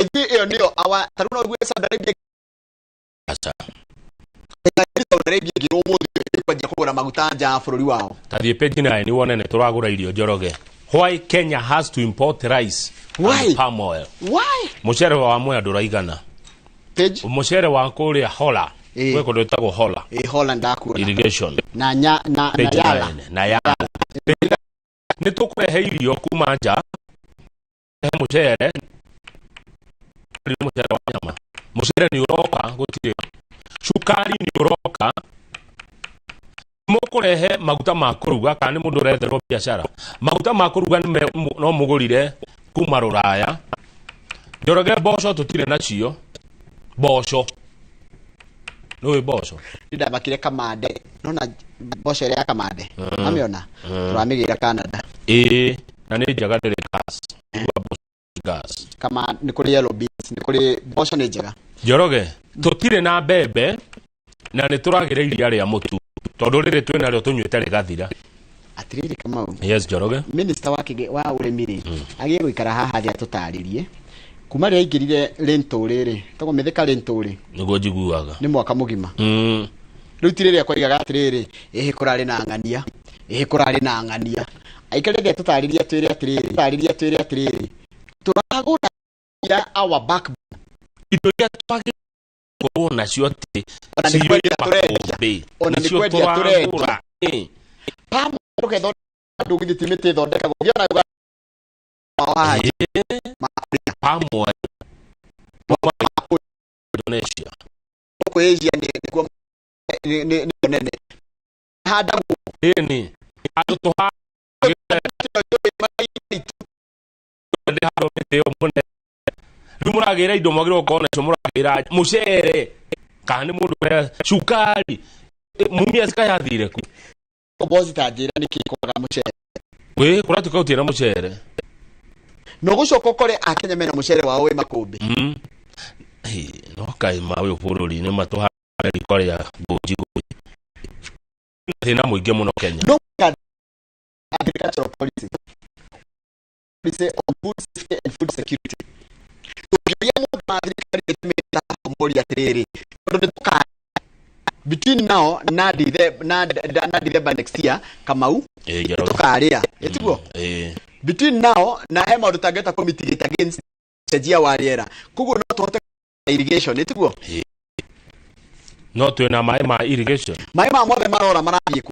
ithuĩ ĩyo nĩyo our, ta rĩu no ũigue Saudi Arabia. Aca. Saudi Arabia ĩngĩrwo ũmũthĩ ĩkwanjia kũgũra maguta nja ya bũrũri wao. Ta thiĩ page 9 wone nĩ tũragũra irio. Njoroge, why Kenya has to import rice Why? and palm oil? Why? Mũcere wa Mwea ndũraigana. Page? Mũcere wa kũrĩa Hola, gwĩ kũndũ ĩtagwo Hola. Ĩ, Hola ndakuona. Irrigation. Na nya na na Page Yala. 9 na Yala. Nĩ tũkũrehe irio kuma nja, he mũcere, mũcere wa nyama, mũcere nĩ ũroka, gũtirĩ cukari nĩ ũroka, mũkũrehe maguta ma kũruga, kana nĩ mũndũ ũretherwo biacara, maguta ma kũruga no mũgũrire kuma rũraya. Njoroge, mboco tũtirĩ nacio. Mboco, nĩũĩ mboco? Ndĩramakire Kamande, nona mboco ĩrĩa ya Kamande, amĩona tũramĩgĩra Canada. Ĩĩ, na nĩ njega, ndĩrĩ gas. Igua mboco gas. Kama nĩ kũrĩ yellow beans, nĩ kũrĩ mboco nĩ njega. Njoroge, tũtirĩ na mbembe na nĩ tũragĩra iria rĩa mũtu, tondũ rĩrĩ twĩnarĩo tũnyuĩte rĩgathira. Atĩrĩrĩ Kamau, Yes, Njoroge. Minister wa wa ũrĩmi rĩ, agĩe gũikara haha thĩ atũtarĩrie kuma rĩrĩa aingĩrire rĩntũ rĩrĩ tagwo Mĩthĩka rĩntũ rĩ. Nĩguo njiguaga. Nĩ mwaka mũgima. Rĩu ti rĩrĩa kwaigaga atĩrĩrĩ, ĩhĩ kũrarĩ na ng'ania, ĩhĩ kũrarĩ na ng'ania, aikare thĩ atũtarĩrie, atwĩre atĩrĩrĩ, tarĩrie, atwĩre atĩrĩrĩ, tũragũra ya our backbone. Indo iria twagĩrĩirwo gũkorwo nacio atĩ Ona nĩ ciyũire kwendia tũrendia. makũmbĩ, Ona nĩ nĩcio kwendia tũragũra. tũrendia. Palm ndũgethondeka, ndũgithĩ ti mĩtĩ ĩthondekagwo. Ũngĩona haha. Palm oil Indonesia. Gũkũ Asia nĩ nĩkuo nĩ nene handagwo. Ĩni handũ tũhandũ mĩtĩ ĩyo mũnene, rĩu mũragĩra indo mwagĩrĩirwo gũkorwo nacio, mũragĩra mũcere, kana nĩ mũndũ ũrĩa cukari. Mumias kayathire ku? Bosi, ta njĩra nĩkĩ kwaga mũcere? Wĩ kũratuĩka gũtirĩ na mũcere. Na ũgũcoka ũkore akenya mena mũcere wao wĩ makũmbĩ. No kaĩ ma ũyũ bũrũri nĩ matũhana riko rĩa ngũnji ngũnji, thĩna mũingĩ mũno Kenya. No agricultural policy on food safety and food security, tũngĩũria mũndũ wa thirikari ĩtũmĩte kũmũria atĩrĩrĩ, tondũ nĩ tũka between now na December next year, Kamau, Njoroge. tũkarĩa ĩtiguo? Ĩĩ. Between now na he maũndũ tangĩhota kũ mitigate against cenjia wa rĩera, koguo no tũhote irrigation, ĩtiguo? No twĩna maĩ ma irrigation. Maĩ ma mothe marora marathiĩ kũ?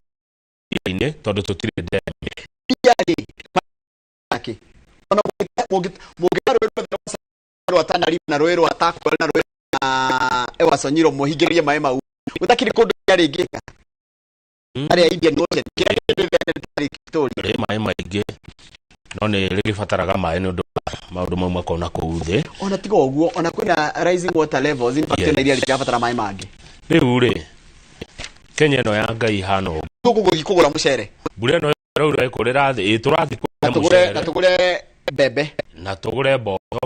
Inĩ tondũ tũtirĩ dam. Iria rĩ ake ona mũngĩka rũĩ ruothe rwa Tana River na rũĩ rwa Takwa na rũĩ rwa Ewasonyiro mũhingĩrĩrie maĩ mau, gũtakĩrĩ kũndũ iria rĩngĩka harĩa Indian Ocean kĩrĩa kĩndũ Lake Victoria. Rĩ maĩ maingĩ, no nĩ rĩgĩbataraga maĩ nĩ ũndũ wa maũndũ mau makona kũu thĩ. Ona tiga ũguo, ona kwĩna rising water levels, in fact, ona iria rĩtirabatara maĩ mangĩ. Rĩu rĩ, Kenya ĩno ya Ngai ihana ũguo. Tũgũgũthiĩ kũgũra mũcere. Mbura ĩno ĩraura ĩkũrĩra thĩ, ĩ tũrathiĩ kũgũra na mũcere tũgũre mbembe na tũgũre mboco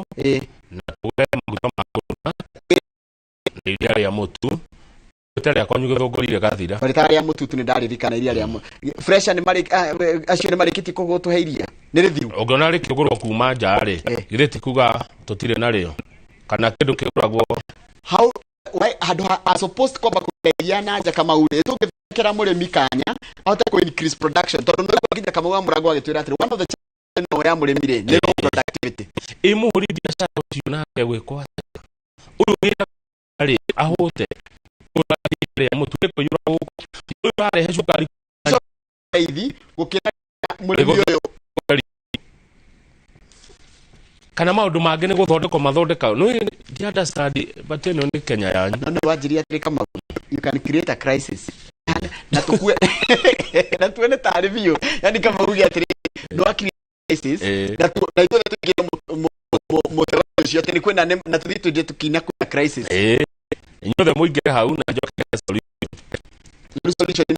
na tũgũre maguta ma kũruga na iria rĩa mũtu rĩta rĩa kwanyu gĩthũngũri rĩgathira. Rĩta rĩa mũtutu nĩ ndaririkana iria rĩa fresha nĩ marĩ acio nĩ marĩkĩtie kũgũtũhe iria nĩ rĩthiru. Ũngĩona rĩkĩgũrwo kuma nja rĩ, githĩ ti kuga tũtirĩ narĩo kana kĩndũ kĩgũragwo? How, why, handũ ha are supposed kwamba kũendia na nja, Kamau rĩ, tũngĩkĩra mũrĩmi kanya ahote kũ increase production, tondũ no nginya Kamau wa Mũrango agĩtwĩra atĩrĩ one of the challenge no ya mũrĩmi rĩ nĩ low productivity. Ĩ mũhũri biacara ũcio nake gwĩkwo atĩa? Ũyũ wĩra rĩ ahũte rĩa mũtu rĩkũiyũra gũkũ, ũyũ ũrarehe cukari raithi gũkĩra mũrĩmi ũyũ. Kana maũndũ mangĩ nĩ gũthondekwo mathondeka no ndi understand, but ĩno nĩ Kenya yanyu. No nĩ wanjirie atĩrĩ, Kamau, you can create a crisis na tukue na tuone tarĩ biũ, yani Kamau uge atĩrĩ no create crisis na ithuothe tũingĩre mũtego ũcio atĩ nĩ kwĩna na tũthiĩ tũnjie tũkiina kwĩna crisis. Ĩĩ, inyuothe mũingĩre hau na njoke solution. Solution nĩ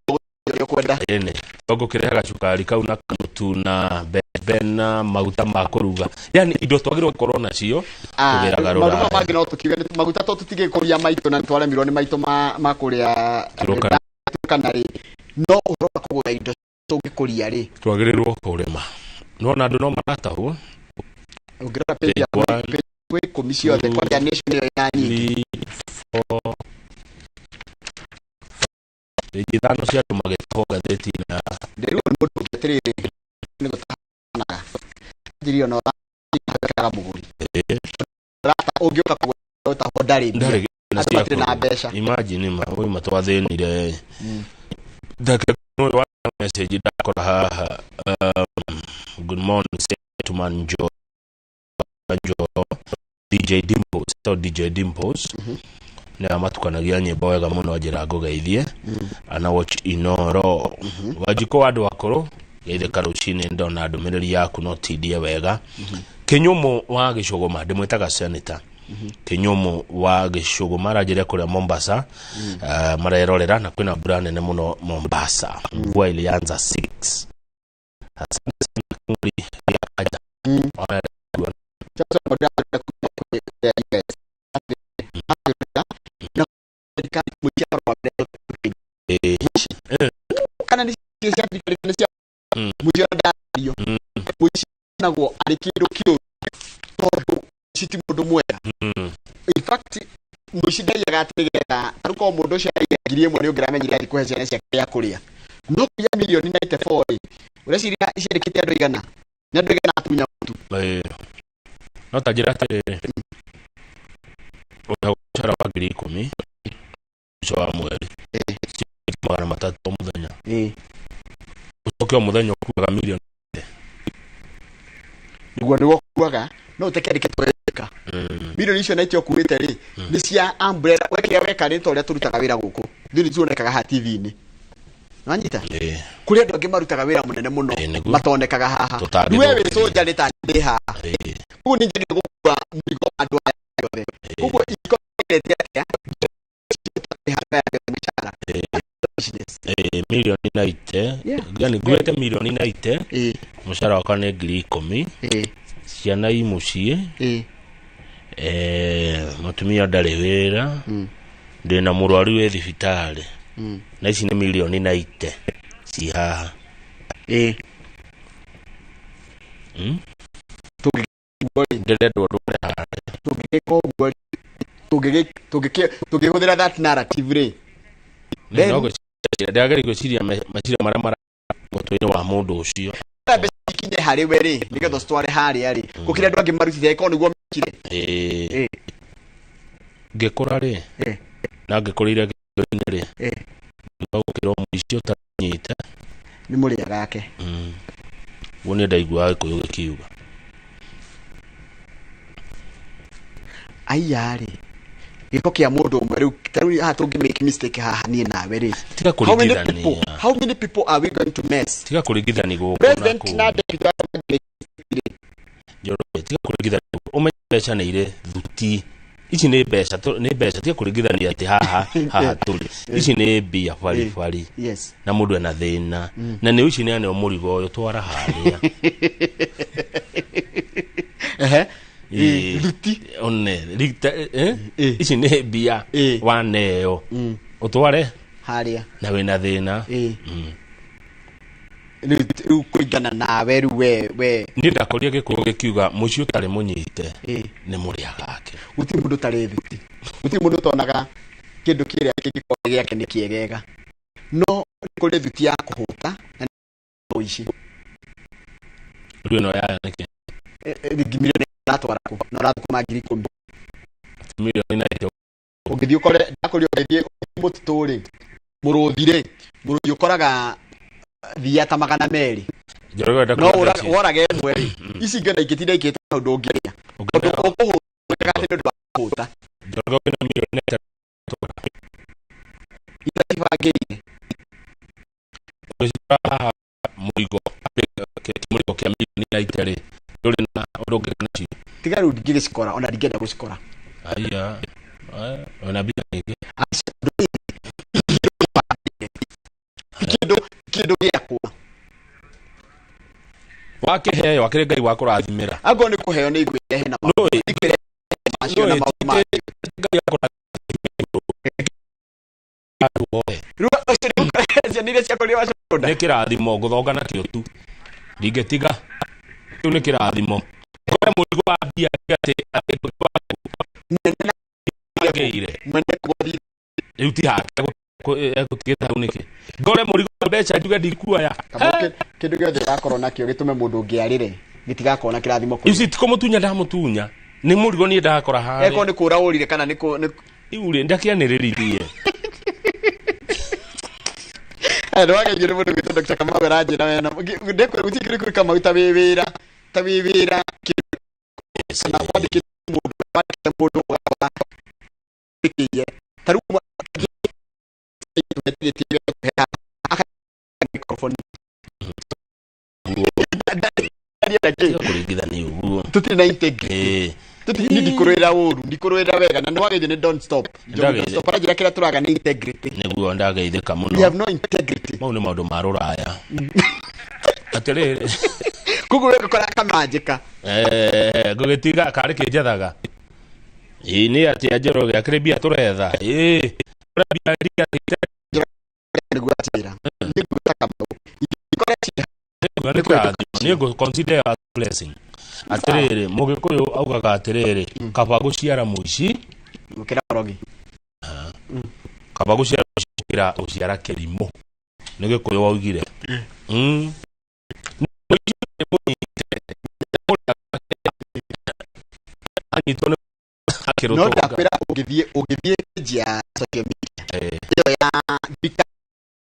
ũrĩa ũkwenda. Ĩni tondũ cukari kau na mũtu na mbembe na maguta ma kũruga, yani indo twagĩrĩirwo gũkorwo nacio tũgĩraga Maũndũ mau rũraya. Mangĩ no tũkiuge nĩ maguta to tũtigĩkũria maitũ na nĩtwaremirwo nĩ maitũ ma kũrĩa Turkana. Turkana rĩ, no ũhoro wa kũgũra indo tũngĩkũria rĩ, Twagĩrĩirwo kũrĩma nona andũ no maratahwo. Ũngĩrora page ya One, page 10 ciothe kwanja Nation ĩyo ya nyingĩ. Three, four, page 5 cia andũ magĩtahwo ngathĩti-inĩ ya Ndĩrĩu nĩ mũndũ ũngĩ atĩrĩrĩ nĩ gũtahanaga njiri ona ũrakaga mũgũri rata ũngĩũka kũgũra ũtahwo ndarĩ mbia. Ndarĩ na Andũ cia matirĩ na kũgũra. mbeca. Imagine ma ũyũ matwathĩnire ndake ũyũ wa message ndakora haha, good morning gentleman Njo Njo DJ Dimples, so DJ Dimples nĩ amatukanagia nyĩmbo wega mũno, njĩra ngũgeithie ana watch Inoro. Wanjikũ wa andũ akũrũ, geithĩka rũcinĩ, ndona ndũmĩrĩri yaku no tindie wega. Kĩnyũmũ wa Gĩcũgũma, ndĩmwĩtaga senator Kĩnyũmũ wa Gĩcũgũma, aranjĩra kũrĩa Mombasa marerorera na kwĩna mbura nene mũno Mombasa, mvua ilianza 6. Asante sana King'ori ya Kaja. Ona- Sasa mũndũ kuma kwĩ US. Na thirikari mũici akoragwo kana nĩ cia thirikari kana cia mũici ona ndario mũici naguo arĩ kĩndũ kĩũru tondũ mũici ti mũndũ mwega. In fact, mũici ndaiyaga atĩ nĩgetha tarĩu korwo mũndũ ũcio aiya 1,000 nĩ ũngĩramenyire athiĩ kũhe ciana ciake gĩa kũrĩa, no kũiya mirioni 94 rĩ, ũreciria ciandĩkĩte andũ aigana? Nĩ andũ aigana atunya mũtu? No ta njĩra atĩrĩrĩ, ũrĩa mũcara wa 10,000 mũico wa mweri, 300 o mũthenya, ũcoke o mũthenya ũkuaga mirioni. Nĩguo ũkuaga no ũtekĩandĩkĩtwo weka mirioni icio naitio ũkuĩte rĩ nĩ cia umbrella. We kĩrĩa weka nĩ ta ũrĩa tũrutaga wĩra gũkũ ithuĩ nĩ tuonekaga haha TV-inĩ, nwanyita kũrĩ andũ angĩ marutaga wĩra mũnene mũno matonekaga haha. Tũtangĩthũkĩria. We wĩ soja nĩ ta ndĩ haha, koguo nĩ njagĩrĩirwo gũkua mũrigo wa andũ aya othe, koguo ingĩkorwo atĩa mũcara. Mirioni 90, yani nguĩte mirioni 90, mũcara wakwa nĩ 10,000, ciana i mũciĩ, mũtumia ndarĩ wĩra, ndĩna mũrwaru wĩ thibitarĩ, na ici nĩ mirioni 90 ci haha. Ndĩrendwo ndware harĩa. Tũngĩgĩka ũguo rĩ, tũngĩhũthĩra that narrative rĩ. No ngwĩciria ndĩrageria gwĩciria meciria marĩa mara mũtwe-inĩ wa mũndũ ũcio. Mbeca ikinya. Ikinye harĩ we rĩ, nĩgetha ũcitware harĩa rĩ, gũkĩrĩ andũ angĩ marutire ĩkorwo nĩguo mekire. Ĩĩ. Ngĩkũra rĩ, na ngĩkũrĩire gĩkũyũ-inĩ rĩ, gũkĩra mũici ũtanyita nĩ mũrĩa gake. Guo nĩ ndaiguaga gĩkũyũ gĩkiuga. Aiya rĩ, gĩko kĩa mũndũ ũmwe rĩu, ta rĩu haha tũngĩ make mistake haha niĩ nawe rĩ, Tiga how many kũringithania. people, how many people are we going to mess? Tiga kũringithania gũkũ na President kũu. na deputy make mistake. Njoroge, tiga kũringithania, ũmenye mbeca nĩ irĩ thuti. Ici nĩ mbeca, nĩ mbeca, tiga kũringithania atĩ haha haha tũrĩ, ici nĩ mbia baribari. Yes. Na mũndũ ena thĩna, na nĩ ici nĩ aneo mũrigo ũyũ twara harĩa. Ehe. Ĩĩ. Thuti. One rita, ici nĩ mbia waneo ũtware harĩa na wĩna thĩna. Rĩu kũringana nawe rĩu we Niĩ ndakũria gĩkũyũ gĩkiuga mũciĩ ũtarĩ mũnyite nĩ mũrĩa gake. Gũtirĩ mũndũ ũtarĩ thuti, gũtirĩ mũndũ ũtonaga kĩndũ kĩrĩa kĩngĩkorwo gĩake nĩ kĩegega, no nĩ kũrĩ thuti ya kũhũta na nĩ ũici. Rĩu ĩno yaya nĩkĩ? Milioni ũratwara kũ na ũrathũkũma 10,000? Milioni na ĩyo. Ũngĩthiĩ ũkore, ndakũria, ũngĩthiĩ mũtitũ rĩ, mũrũthi rĩ, mũrũthi ũkoraga thia ta 200. Njoroge, No ndakũria mbeca. worage ĩmwe rĩ, ici ingĩ ona ingĩtinda ikĩte hau ndũngĩrĩa, tondũ ũkũhũta nĩ ũndũ wa kũhũta. Njoroge, wĩna milioni na ĩtatũ. Itacibangĩire. Ũgĩcitwara haha mũrigo, mũrigo kĩa milioni na ite rĩ, ndũrĩ na ũndũ ũngĩka nacio. Tiga rĩu ndingĩgĩcikora, ona ndingĩenda gũcikora. Aya, wĩna mbia nyingĩ. Kĩndũ gĩakwa. Wakĩheo akĩrĩ Ngai wa kũrathimĩra. Angorwo nĩ kũheo nĩ ingwĩrehe na Nũĩ. Ingwĩrehe macio na maũndũ mangĩ. Ngai akũrathimĩra. Rĩu ũcio nĩ ciana iria ciakorirwo wacikũnda. Nĩ kĩrathimo ngũthonga nakĩo tu, ndingĩtiga, kĩu nĩ kĩrathimo. Ngore mũrigo wa mbia atĩ agĩire rĩu ti hake egũtigĩte hau nĩkĩ, ngore mũrigo wa mbeca njuge ndikuoya. Kamau, kĩndũ gĩothe ũrakorwo nakĩo gĩtũme mũndũ ũngĩ arĩre gĩtigakorwo na kĩrathimo kũrĩ. Ici ti kũmũtunya ndamũtunya, nĩ mũrigo niĩ ndakora harĩa. Eko nĩ kũra ũrire kana nĩ nĩ Rĩu rĩ, ndakĩanĩrĩrithie. Nĩ wageithio nĩ mũndũ gwĩtwo Dr. Kamau aranjĩra wena ndekwe gũtirĩ kĩndũ Kamau ta wĩ wĩra, ta wĩ wĩra kana wandĩkĩte mũndũ, wandĩkĩte mũndũ ũgakora wandĩkĩire ta rĩu microphone. Tiga kũringithania ũguo. Tũtirĩ na integrity. Tũtirĩ, niĩ ndikũrũĩra ũru, ndikũrũĩra wega, na nĩ wageithio nĩ don't stop. Don't stop aranjĩra kĩrĩa tũraga nĩ integrity. Nĩguo ndageithĩka mũno. We have no integrity. Mau nĩ maũndũ ma rũraya, atĩrĩrĩ. Koguo we ngũkora kamanjĩka. Ngũgĩtiga karĩ kĩnjethaga, ĩĩ nĩ atĩa Njoroge, akĩrĩ mbia tũretha, ĩĩ ũrĩa mbia ndigatĩte. Nĩguo anjĩra nĩguo Kamau ingĩkora Nĩ kĩrathimo, niĩ ngũ consider as blessing. Atĩrĩrĩ, mũgĩkũyũ augaga atĩrĩrĩ, kaba gũciara mũici gũkĩra mũrogi. Kaba gũciara mũici gũkĩra gũciara kĩrimũ, nĩ gĩkũyũ waugire. Mũici nĩ mũnyite, anyitwo nĩ No akĩrũtũnga. Ndakwĩra ũngĩthiĩ page ya social media ĩyo ya thirikari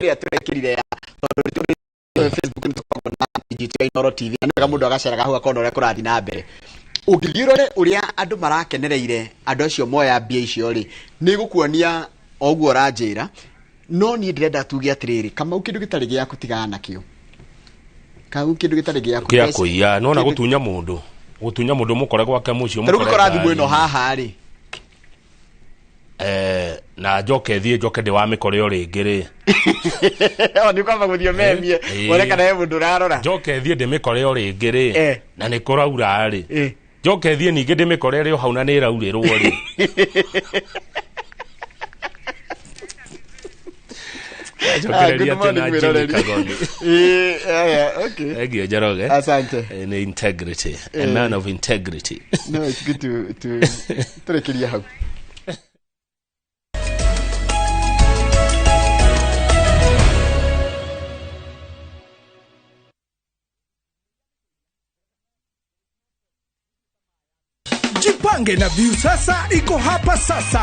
ĩrĩa tũrekĩrire ya, tondũ nĩ tũrĩ Facebook, nĩ tũkoragwo na page itũ ya Inooro TV, na nĩ wega mũndũ agaceraga hau akona ũrĩa kũrathiĩ na mbere. Ũngĩthiĩ ũrore ũrĩa andũ marakenereire andũ acio moya mbia icio rĩ, nĩ gũkuonia o ũguo ũranjĩra. No niĩ ndĩrenda tuge atĩrĩrĩ, Kamau, kĩndũ gĩtarĩ gĩaku tigana nakĩo. Kamau, kĩndũ gĩtarĩ gĩaku Kĩa kũiya nona gũtunya mũndũ mũkore gwake mũciĩ. Ta rĩu mũkore ũngĩkora thimũ ĩno ngari-inĩ. Haha rĩ. Na njoke thiĩ njoke ndĩ wa mĩkore o rĩngĩ rĩ. O nĩ kwamba gũthiĩ ũmemie wone kana he mũndũ ũrarora. Njoke thiĩ ndĩmĩkore o rĩngĩ rĩ, na nĩ kũraura rĩ, njoke thiĩ ningĩ ndĩmĩkore rĩ o hau na nĩ ĩraurĩrwo rĩ. Ah, good Njokereria atĩ morning, na Jimmy mwĩroreri. Kagoni. Aya, okay. Thank you, Njoroge. Asante. Nĩ integrity, a man of integrity. No, it's good to tũrĩkĩrie hau. Jipange na Viusasa iko hapa sasa.